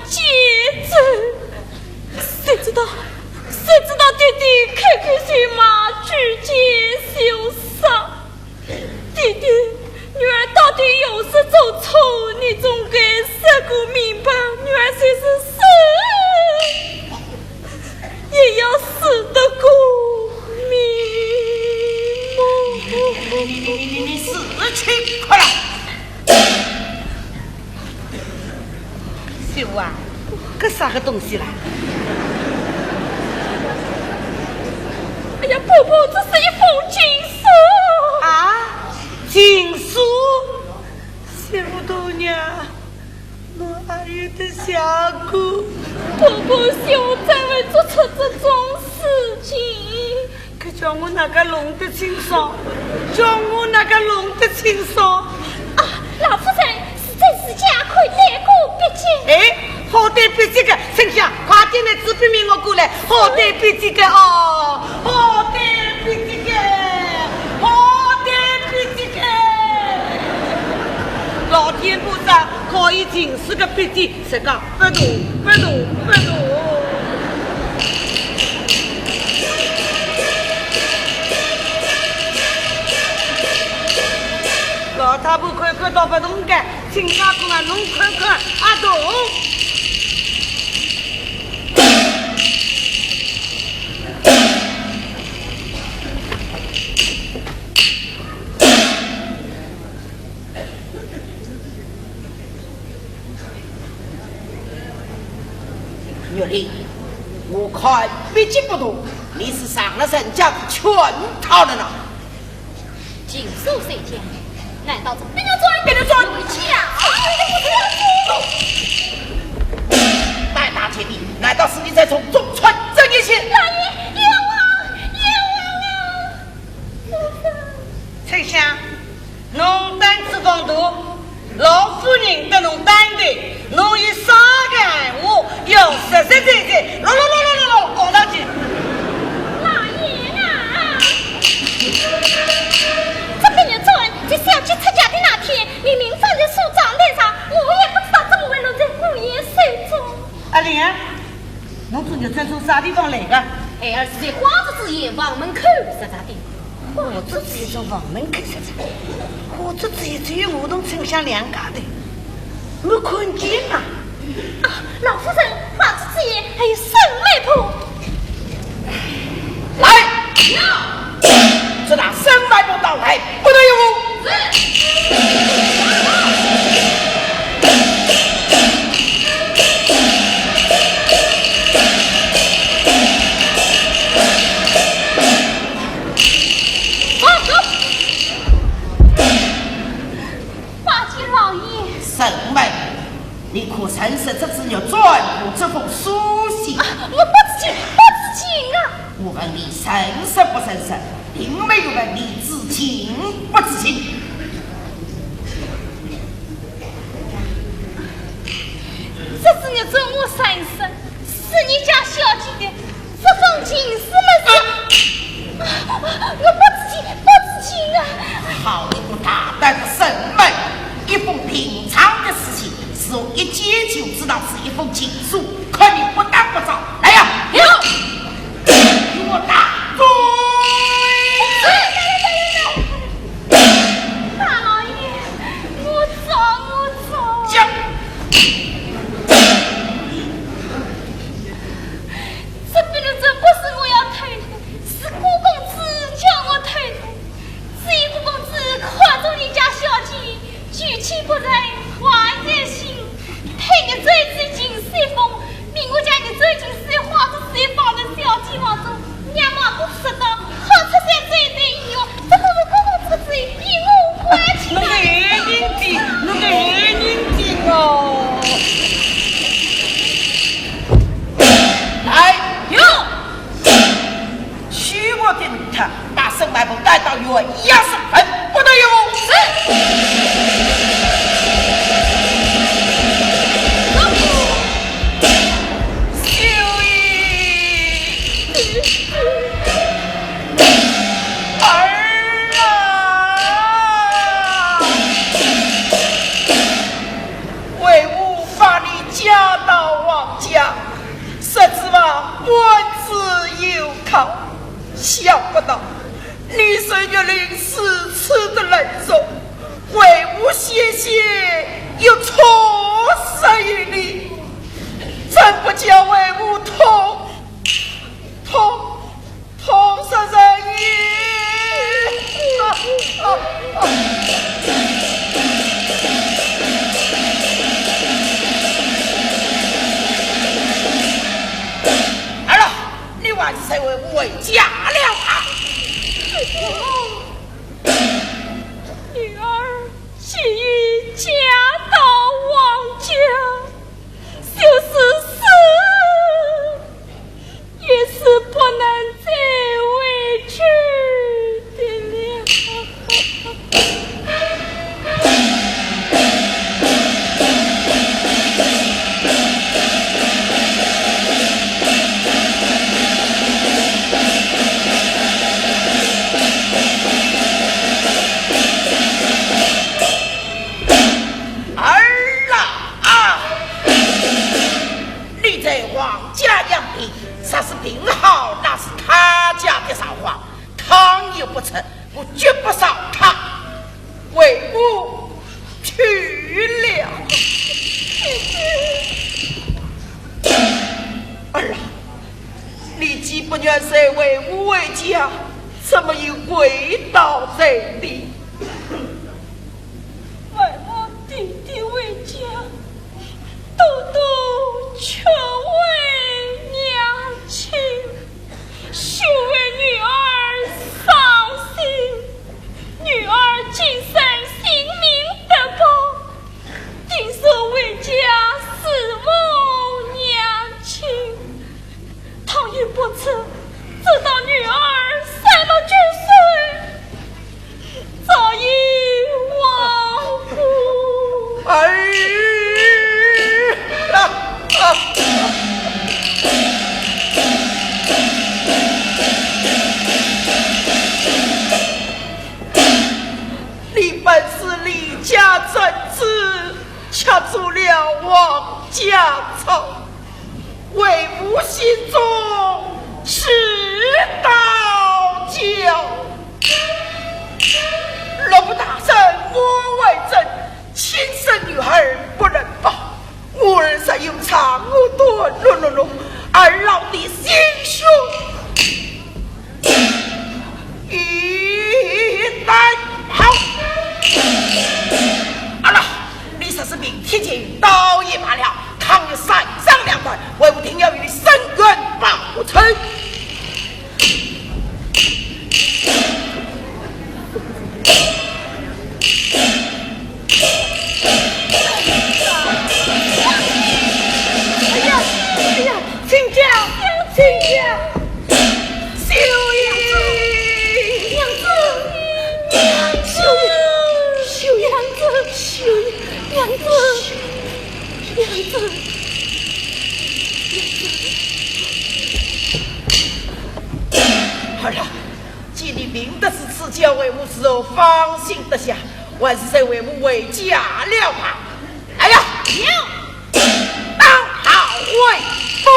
解仇。谁知道，谁知道爹爹开口就骂，举剑就杀。 爹爹，女儿到底有何做错？你总该说个明白，女儿就是死，也要死得光明。你，你，你，你，你，你，你死去快了！ 秀啊，搿啥个东西啦？哎呀，婆婆，这是一封情书。啊，情书？秀大娘，侬阿有得写过？婆婆，秀怎会做出这种事情？ 搿叫我哪个弄得清爽？叫我哪个弄得清爽？啊，老夫人，是真是假，快带过笔迹。哎，好带笔迹个，丞相，快点拿纸笔墨过来，好带笔迹个哦，好带笔迹个，好带笔迹个。老天保佑，可以情书个笔迹。 实梗勿动，勿动，勿动。老太婆看看倒勿动个，亲家公啊，侬看看，阿动。玉林，我看笔迹不同，你是上了人家的圈套了呢。禽兽谁家，难道是碧玉簪？碧玉簪？你讲，大胆贱婢，难道是你在从中穿针引线？老爷，冤枉，冤枉啊！春香，侬胆子放大，老夫人搭侬打的，侬有啥个闲话要实实在在，咯咯咯咯咯咯讲上去。老爷啊，这碧玉簪，在小姐出嫁的那天，明明放在书妆台上，我也不知道怎么会落在姑爷手中。阿玲啊，侬昨日穿从啥地方来的？孩儿是在花烛之夜望门口拾着的。花烛之夜从望门口拾着？花烛之夜只有我同春香两家头，没看见啊。啊，老夫人，花烛之夜还有审媒婆。来，这打审媒婆到来，不得有误。是。报告，拜见老爷。审媒，你可曾识这子玉簪和这封书信？啊，我不知情，不知情啊！我问你曾识不曾识，并没有问你知情不知情。这子玉簪我曾识，是你家小姐的。 这封情书么是？啊，我不知情，不知情啊！好一个大胆的审媒，一封平常的书信，是我一见就知道是一封情书，看你不打不招。来呀，有！与我打嘴！大老爷，我招，我招。讲。 这碧玉簪不是我要偷的，是顾公子叫我偷的。只因顾公子看中你家小姐，举棋不成，话在先，配玉簪进西风，命我将玉簪进西花烛，是放在小姐房中，让妈妈知道，好出三岁的哟。这个顾公子比我还强。侬个闲人的，侬个闲人的哦。 来，有。许我的名堂，把沈脉不带到原阳上坟，不得有误。是。秀英，儿啊！ 为父把你嫁到王家，实指望官子有靠，想不到你受玉林如此的冷落，为父险些又错失于你，真不叫为父痛，痛， 痛煞人意！儿啊，你还是随为父回家了啊！女儿既已嫁到王家， 就是死也是不能再回去的了。儿啊！ 你在王家养病，若是病好，那是他家的造化，倘若不成，我绝不饶他。为父去了。儿啊，你既不愿随为父回家，怎么又跪倒在地？ 为我弟弟回家，多多劝慰。打我多落落落，二老的心胸一旦好。好了，你若是明天就刀也罢了，倘有三长两短，为父定要与你伸冤报仇。 哎呀，哎呀，亲家，亲家，秀英，娘子，娘子，秀英，娘子，秀英，娘子，娘子。好了， 既然病得如此，叫为父如何放心得下？还是随为父回家了吧。来呀，当好为父。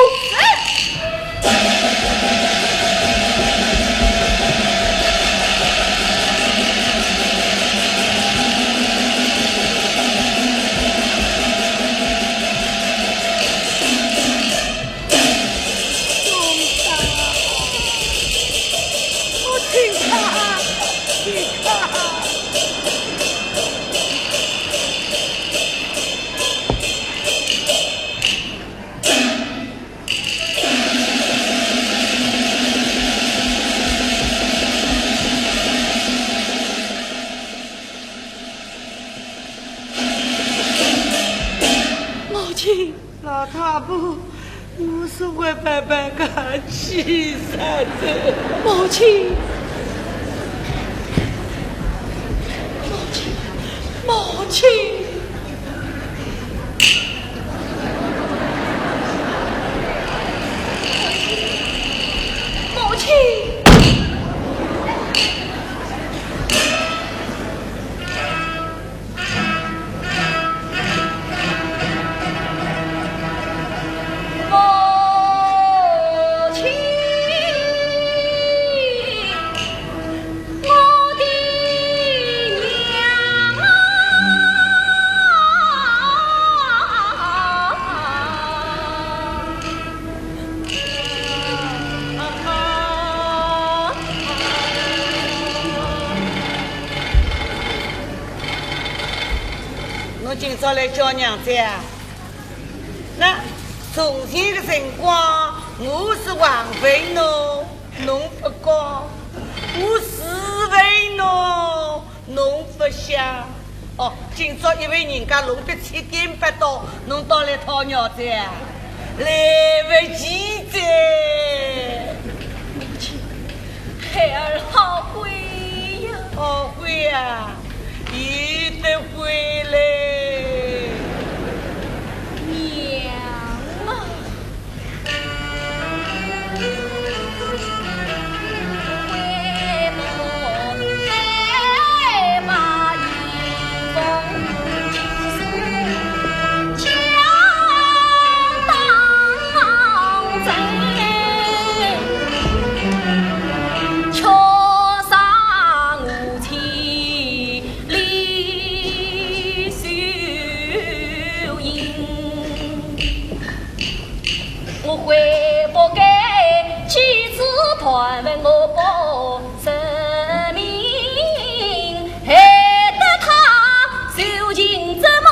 母亲。 老太婆，我是为白白个气煞的。母亲，母亲，母亲，母亲。 母亲，我的娘啊！ 侬今朝来叫娘子啊？那从前个辰光，我是王妃喏，侬勿讲；我是妃喏，侬勿响。哦，今朝一位人家弄得七颠八倒，侬倒来讨饶哉啊？来勿及哉。 孩儿好悔呀！好悔呀，有得悔嘞。娘啊！我悔不该，几次盘问我不 人命，害得他受尽折磨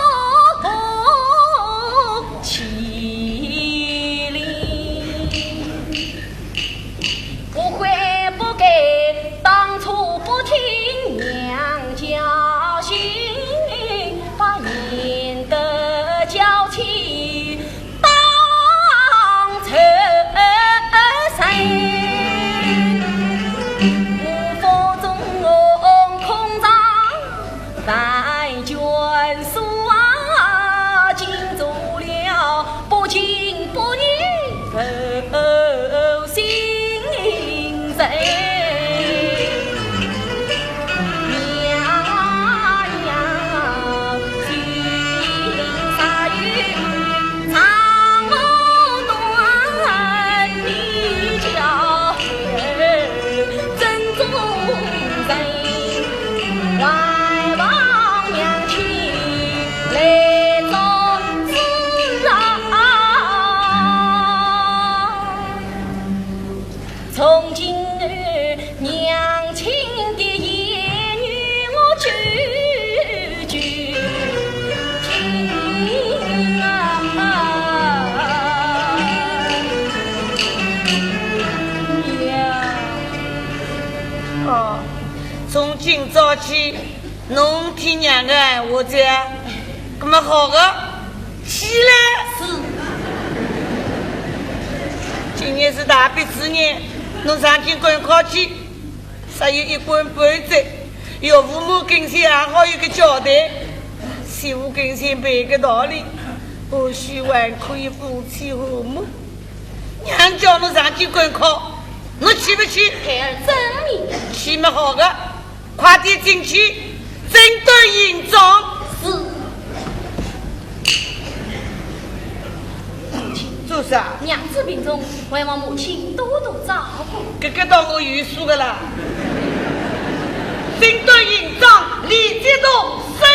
欺凌。我悔不该，当初不听娘教训，把贤德娇妻 当成神。去，侬听娘个闲话哉，搿么好个，起来。是。今日是大比之日，侬上京赶考去，煞有一官半职，岳父母跟前也好有个交代，媳妇跟前赔个道理，或许还可以夫妻和睦。 娘叫侬上京赶考，侬去勿去？孩儿遵命。去么好个，快点进去，整顿行装。是。做啥？娘子病重，还望母亲多多照顾。搿个倒我有数个啦。整顿行装，立即动身。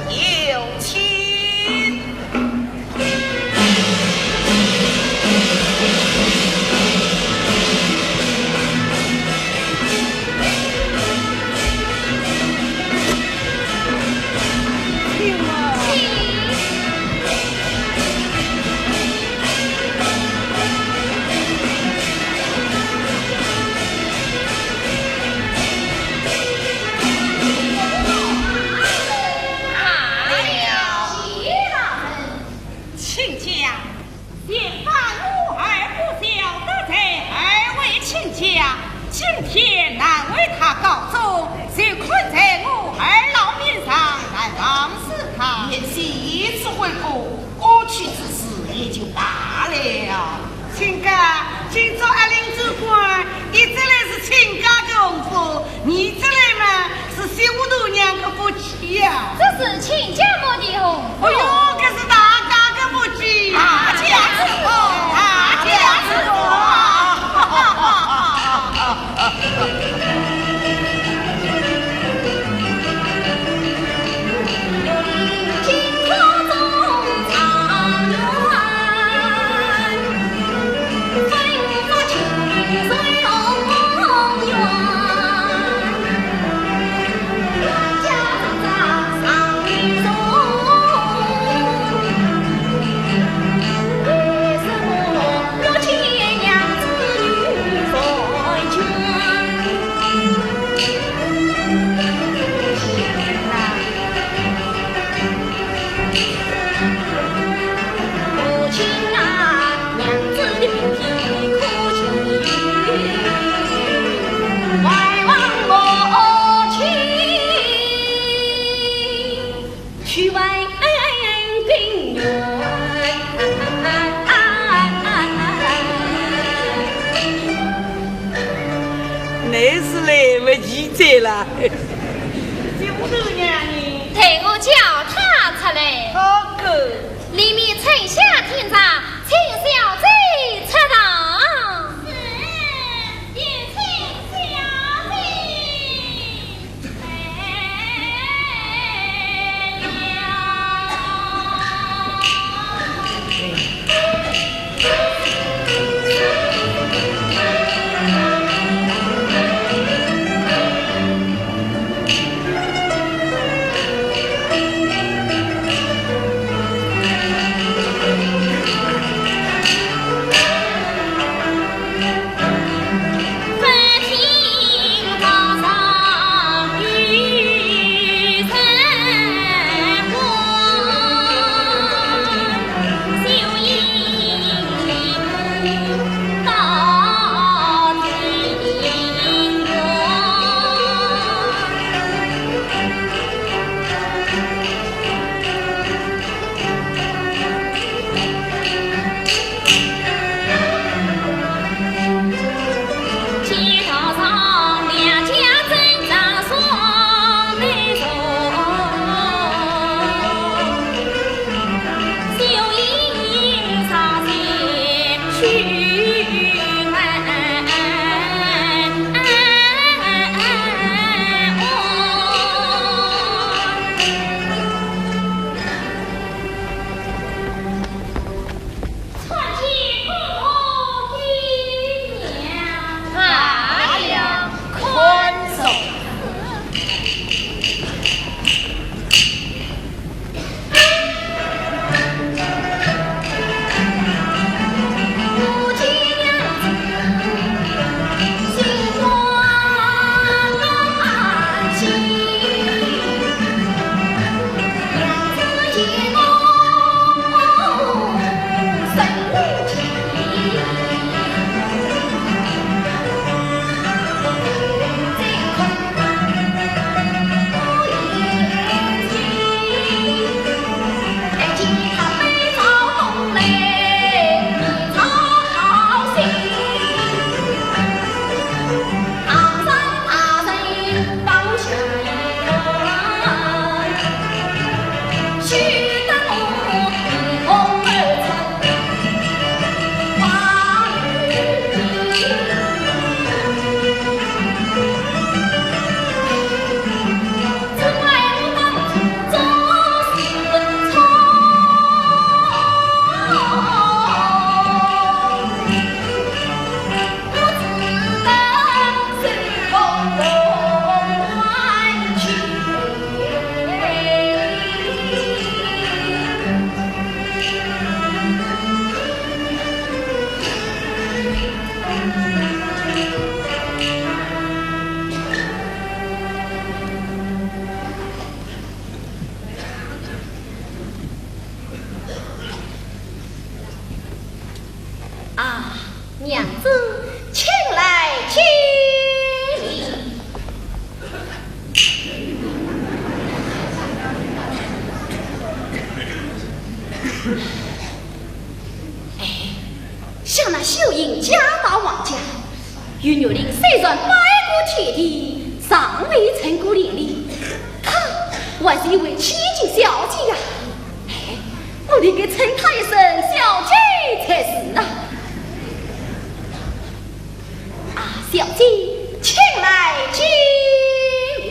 有请。亲家，前番我儿不孝得罪二位亲家，今天难为他告状，就看在我二老面上来放肆他。贤婿，此悔过，过去之事也就罢了。亲家，今朝阿林州官一直来是亲家个红福，二直来嘛是媳妇大娘个福气呀。这是亲家我的红福。哎哟，搿是大家个福气。大家之福，大家之福啊！乃是来勿及哉啦。这屋头娘呢？待我叫她出来。好个。里面春香厅上，请小姐出堂。是，有请小姐。娘子，请来见礼。哎，想那秀英家大望家，与玉林虽然拜过天地，尚未成过连理，她还是一位千金小姐呀。哎，我应该称她一声小姐才是啊。 啊，小姐，请来见礼。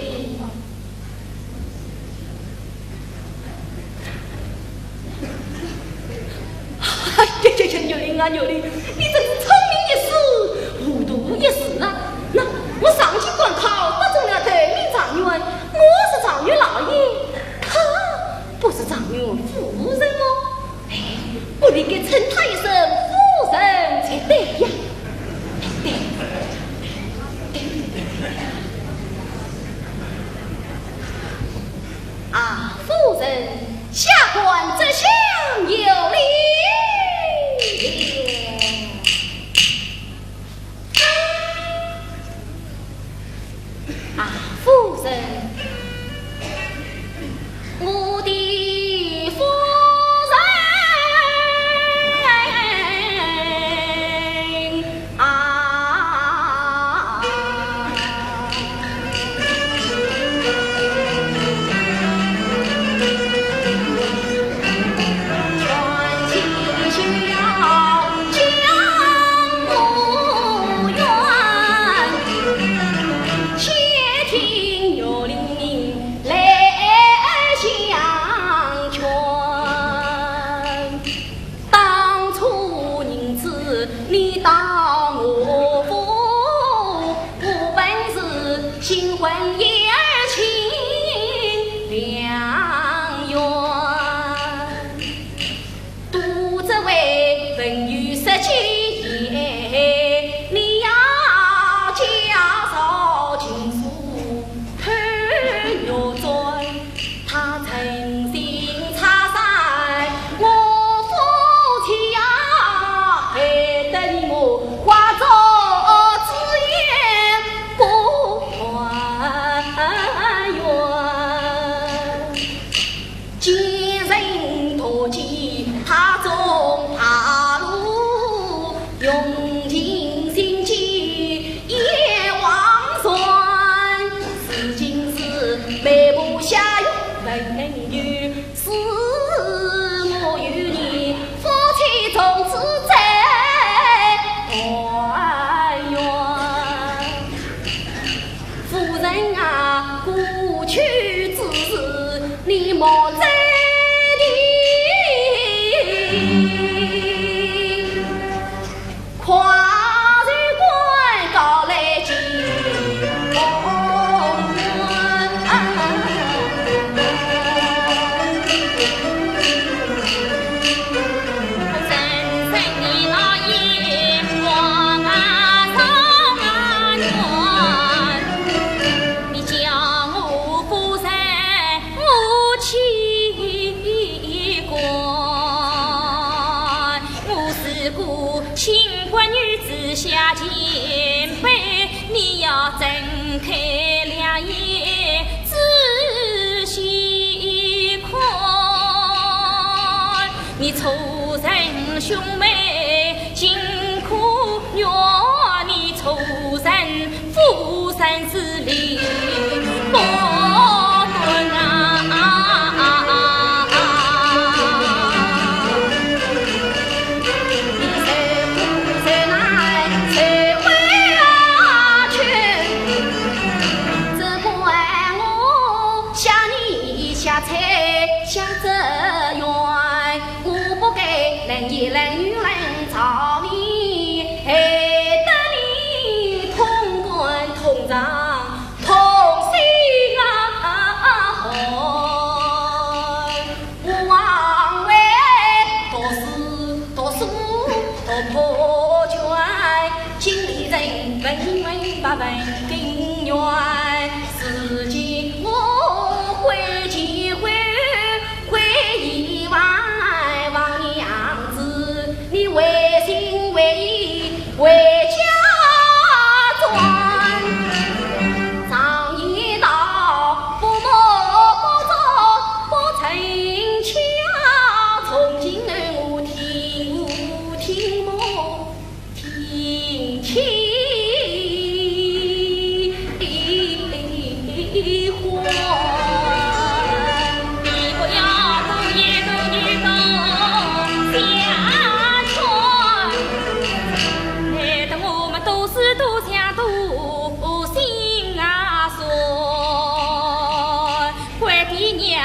哎呀呀呀，玉林啊，玉林，你真是聪明一世，糊涂一世啊！那我上京赶考，得中了头名状元，我是状元老爷，她 不是状元夫人么？哎，我应该称她一声夫人才对呀。对，对。啊，夫人，下官这厢有礼。 啊，夫人，我的夫人啊。 当初银子你当我付，我本是新婚燕尔亲良缘。都只为朋友说起，你要介绍情书偷玉簪。 他诚心拆散我夫妻呀，害得你我化作纸鸢不团圆。奸人毒计他中爬路，用尽心机也枉然。如今是眉目下有问 有，是我与你夫妻从此再团圆。夫人啊，过去之事你莫再提。 快与官告来见红门。人生你老眼光啊，上啊远，你叫我夫人 我去过，我是个清官女子下贱婢，你要睁开两眼仔细看，你出身兄妹尽可怨，你出身 夫人之礼不断啊。你谁不谁来谁为啊去，只怪我想你下才想这冤。 我不该冷言冷语冷嘲你，害得你痛肝痛肠痛心啊！我枉为读书读书读破卷，经理人文文白文根源，如今我悔前悔 悔意忘，忘娘子，你违心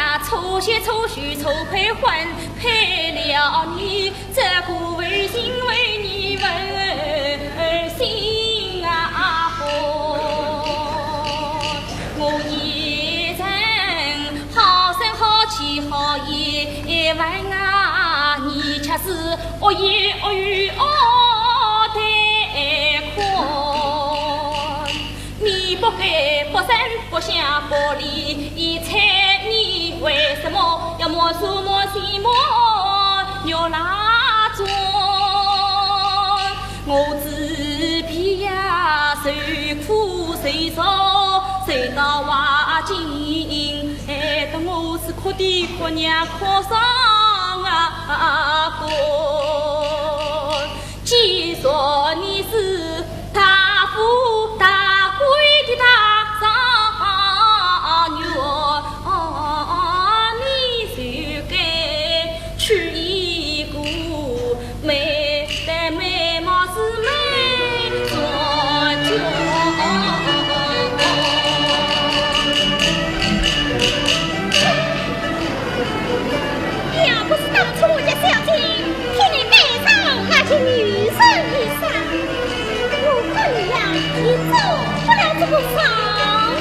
啊，错鞋错手错配换配了你，这个为情为你问心啊火。我一人好声好气好言万啊，你却是恶言恶语恶待款。 你不黑不生不相不离，一切你为什么要莫说莫西莫牛拉中？我自闭呀，受苦受zor，受到挖井，害得我是哭爹哭娘哭丧啊！ 既说你是大富大贵的大状元，你就该娶一个美的美貌是美铮铮。要不是当初我家小姐替你带上那件女衫一衫，我跟你呀，也做不了这个状元。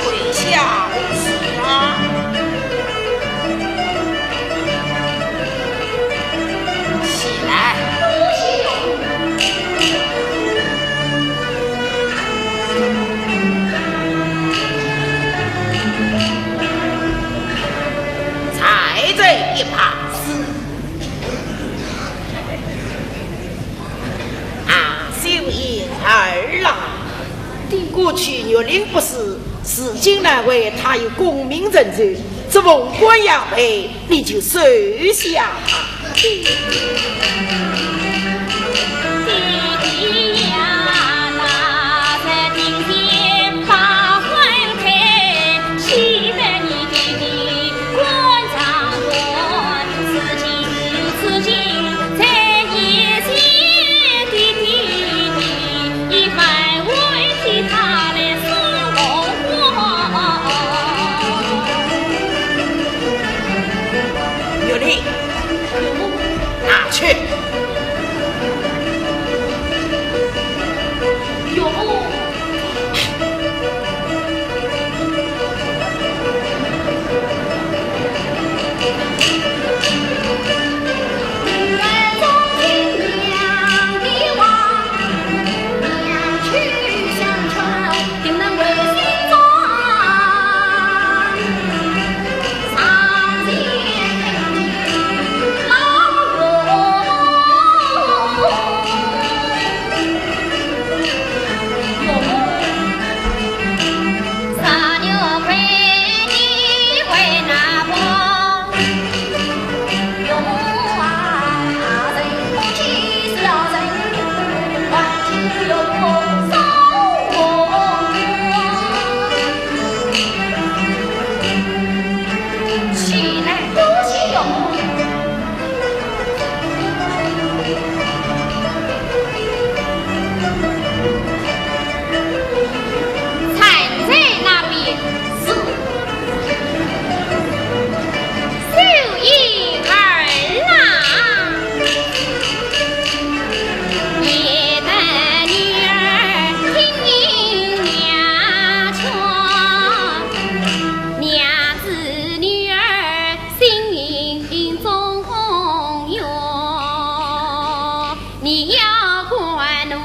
跪下无事啊。起来。在这一旁。 啊，秀英儿啊，过去玉林不是，如今难为他有功名成就，这凤冠霞帔，你就收下吧。玉林，拿去。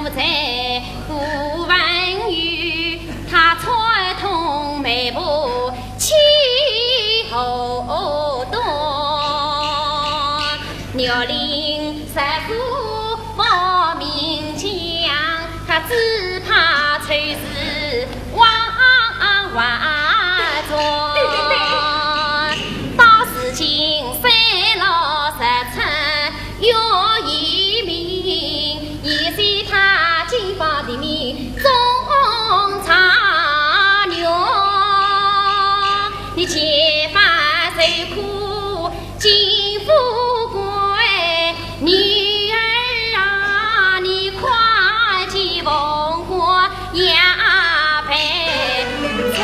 在顾文友，他穿通媒婆去河东。玉林石府报名将，他只怕丑事万万桩。到如今三老十出 有一名，也是他金榜题名中状元。你前番受苦金富贵，女儿啊，你快去奉还 呀，陪错。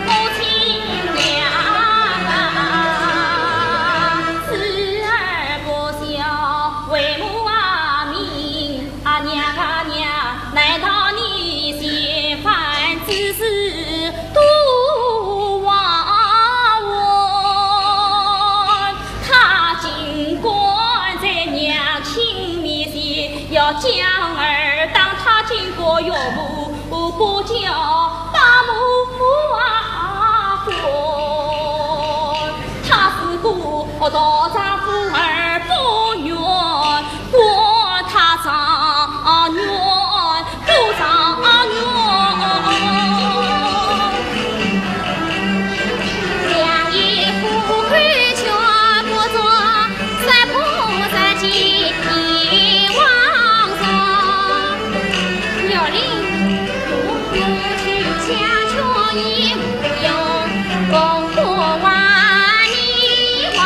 母亲娘啊，慈而不孝，为母啊命啊，娘啊娘，难道你嫌烦之事 都忘恩。他竟敢在娘亲面前要将儿打，他竟敢岳母不教，把母啊管。他是个大丈夫而不愿，管他状元 不状元。两眼虎口全不作，三步三进一往上。玉林，我去下去一用，功过万里望。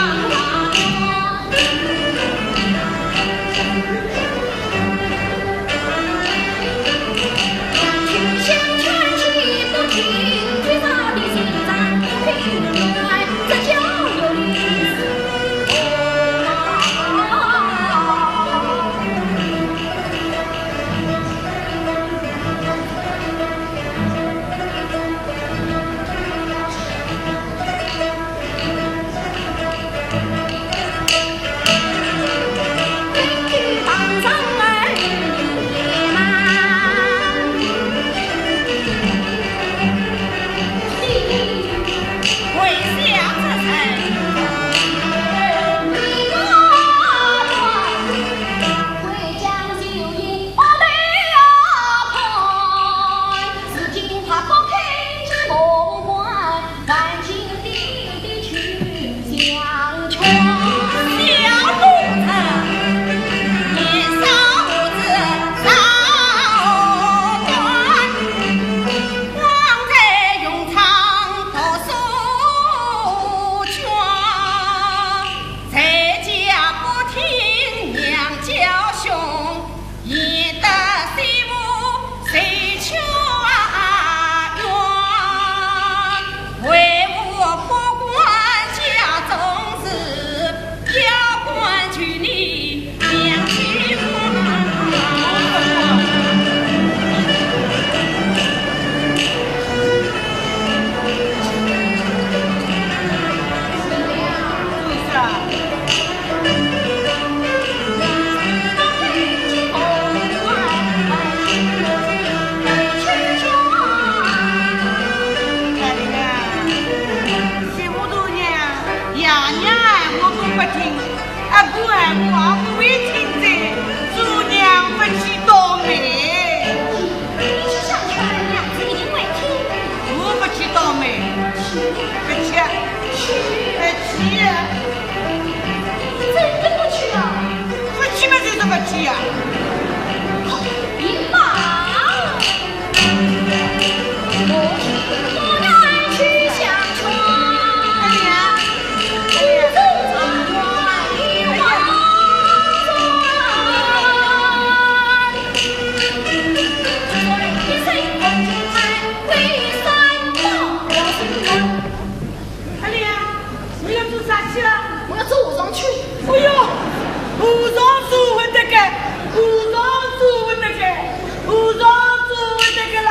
在家不听娘教训，也得媳妇受屈冤。为父不管家中事，要管就你娘亲。媳妇大娘，爷娘我都不听，阿哥阿婆也不会听的，做娘不起倒霉。你去相劝，娘子一定会听。我不起倒霉，不去，不去。 真的不去啊？不去嘛，就是不去呀。好，别骂。我要去相劝。哎呀，哎呀。阿莲啊，侬要做啥去啊？我要做和尚去。哎哟，和尚做勿得个，和尚做勿得个，和尚做勿得个啦。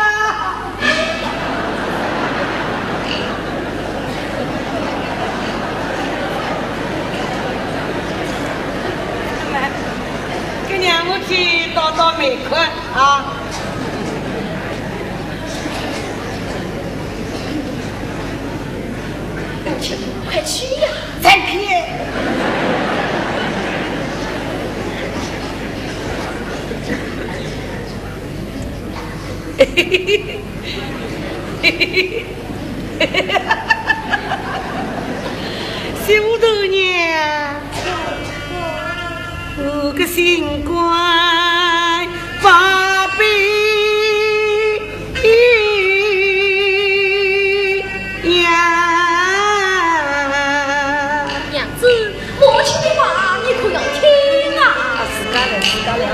快啊！快去，快去呀！再见。小大娘，我个心肝宝贝呀！娘子， 母亲的话，你可要听啊！啊，自家来，自家来啊！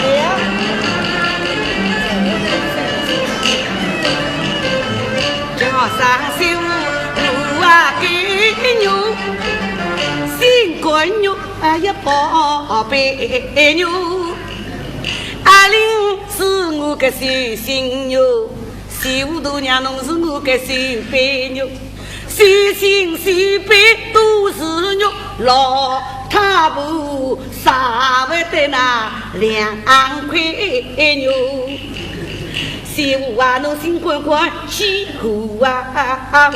来呀！叫声媳妇啊，给肉，心肝肉，哎呀，宝贝肉。阿玲是我个手心肉， 媳妇大娘侬是我个心肝肉，手心手背都是肉，老太婆舍不得那两块肉。媳妇啊，侬心肝肝几何啊何，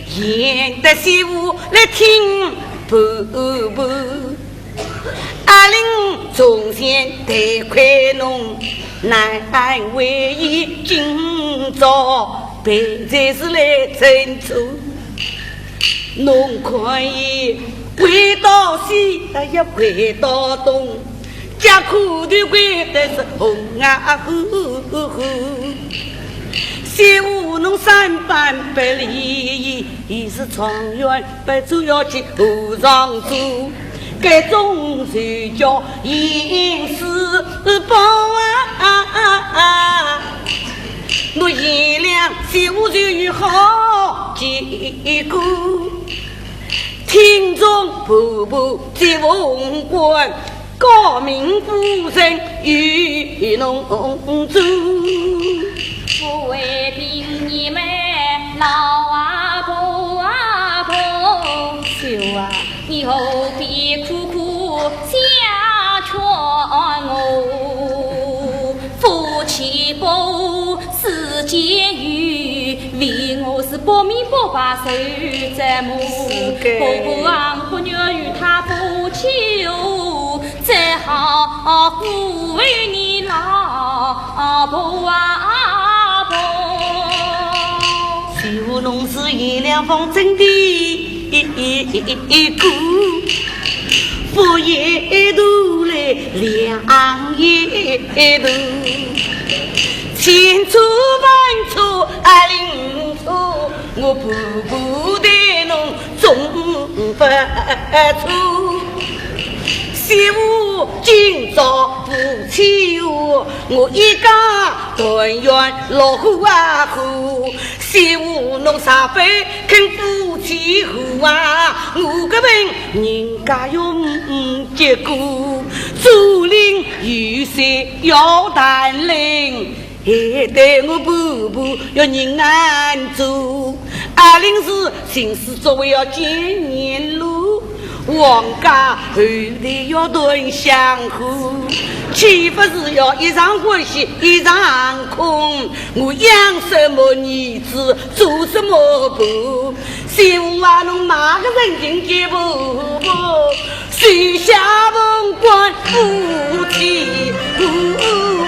贤德媳妇来听婆婆。 阿玲从前待亏侬，难为伊今朝陪在是来争宠。侬看伊回到西，哎呀，回到东，家苦头归得是红啊呼呼。媳妇侬三番不理伊，伊是状元，不做要紧和尚做。 该种就叫现世报啊！我贤良媳妇就有好结果，听从婆婆接凤冠，诰命夫人与侬做。我为凭你们老阿婆阿婆。媳妇啊， 你何必苦苦相劝我？夫妻不和是奸淫，为我是不明不白受折磨。是的。不管不愿与他夫妻和，只好抚慰你老阿婆啊婆。 媳妇侬是贤良方正的一个，佛爷头来两爷头，千错万错啊零错，我婆婆待侬总不错。 媳妇今朝夫妻和，我一家团圆乐呵啊呵。媳妇侬啥勿肯夫妻和啊？我搿份人家用结果，竹林有水要淡冷。 哎，对我婆婆要人难做，阿玲是心思作为要见面路，王家后代要断香火，岂不是要一场欢喜一场空？我养什么儿子，做什么婆？ 媳妇啊，侬哪个人情给婆婆，许下凤冠夫妻和啊？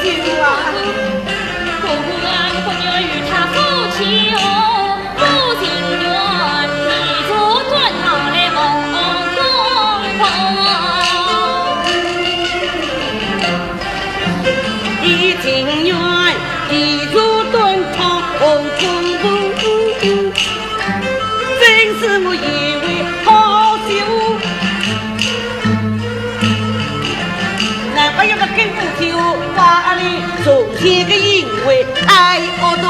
媳妇啊。婆婆啊，我不愿与他夫妻和，我情愿你做断堂来望公婆。 一情愿，一座断堂红红布，真是我一位好媳妇。难怪有个跟夫妻话里，从前个因为爱恶毒。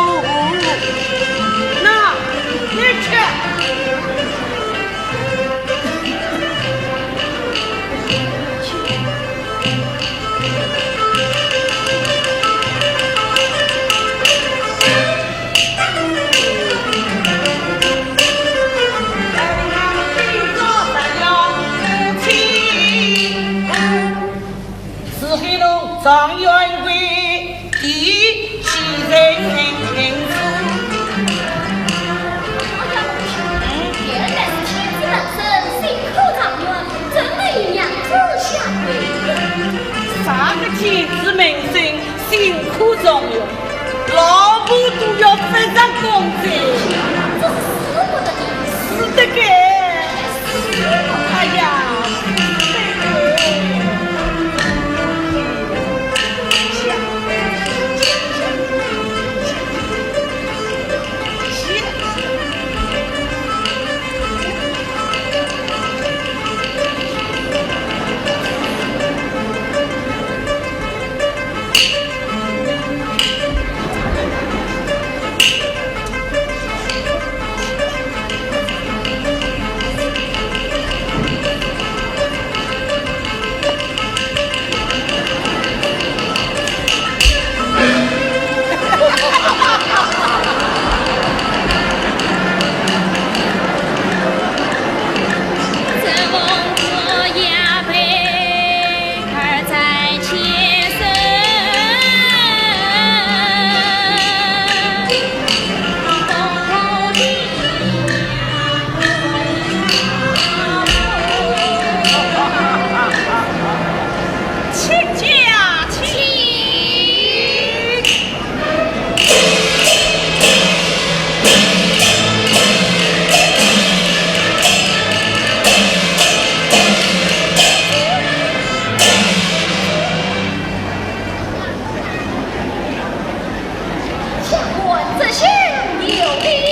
先有礼。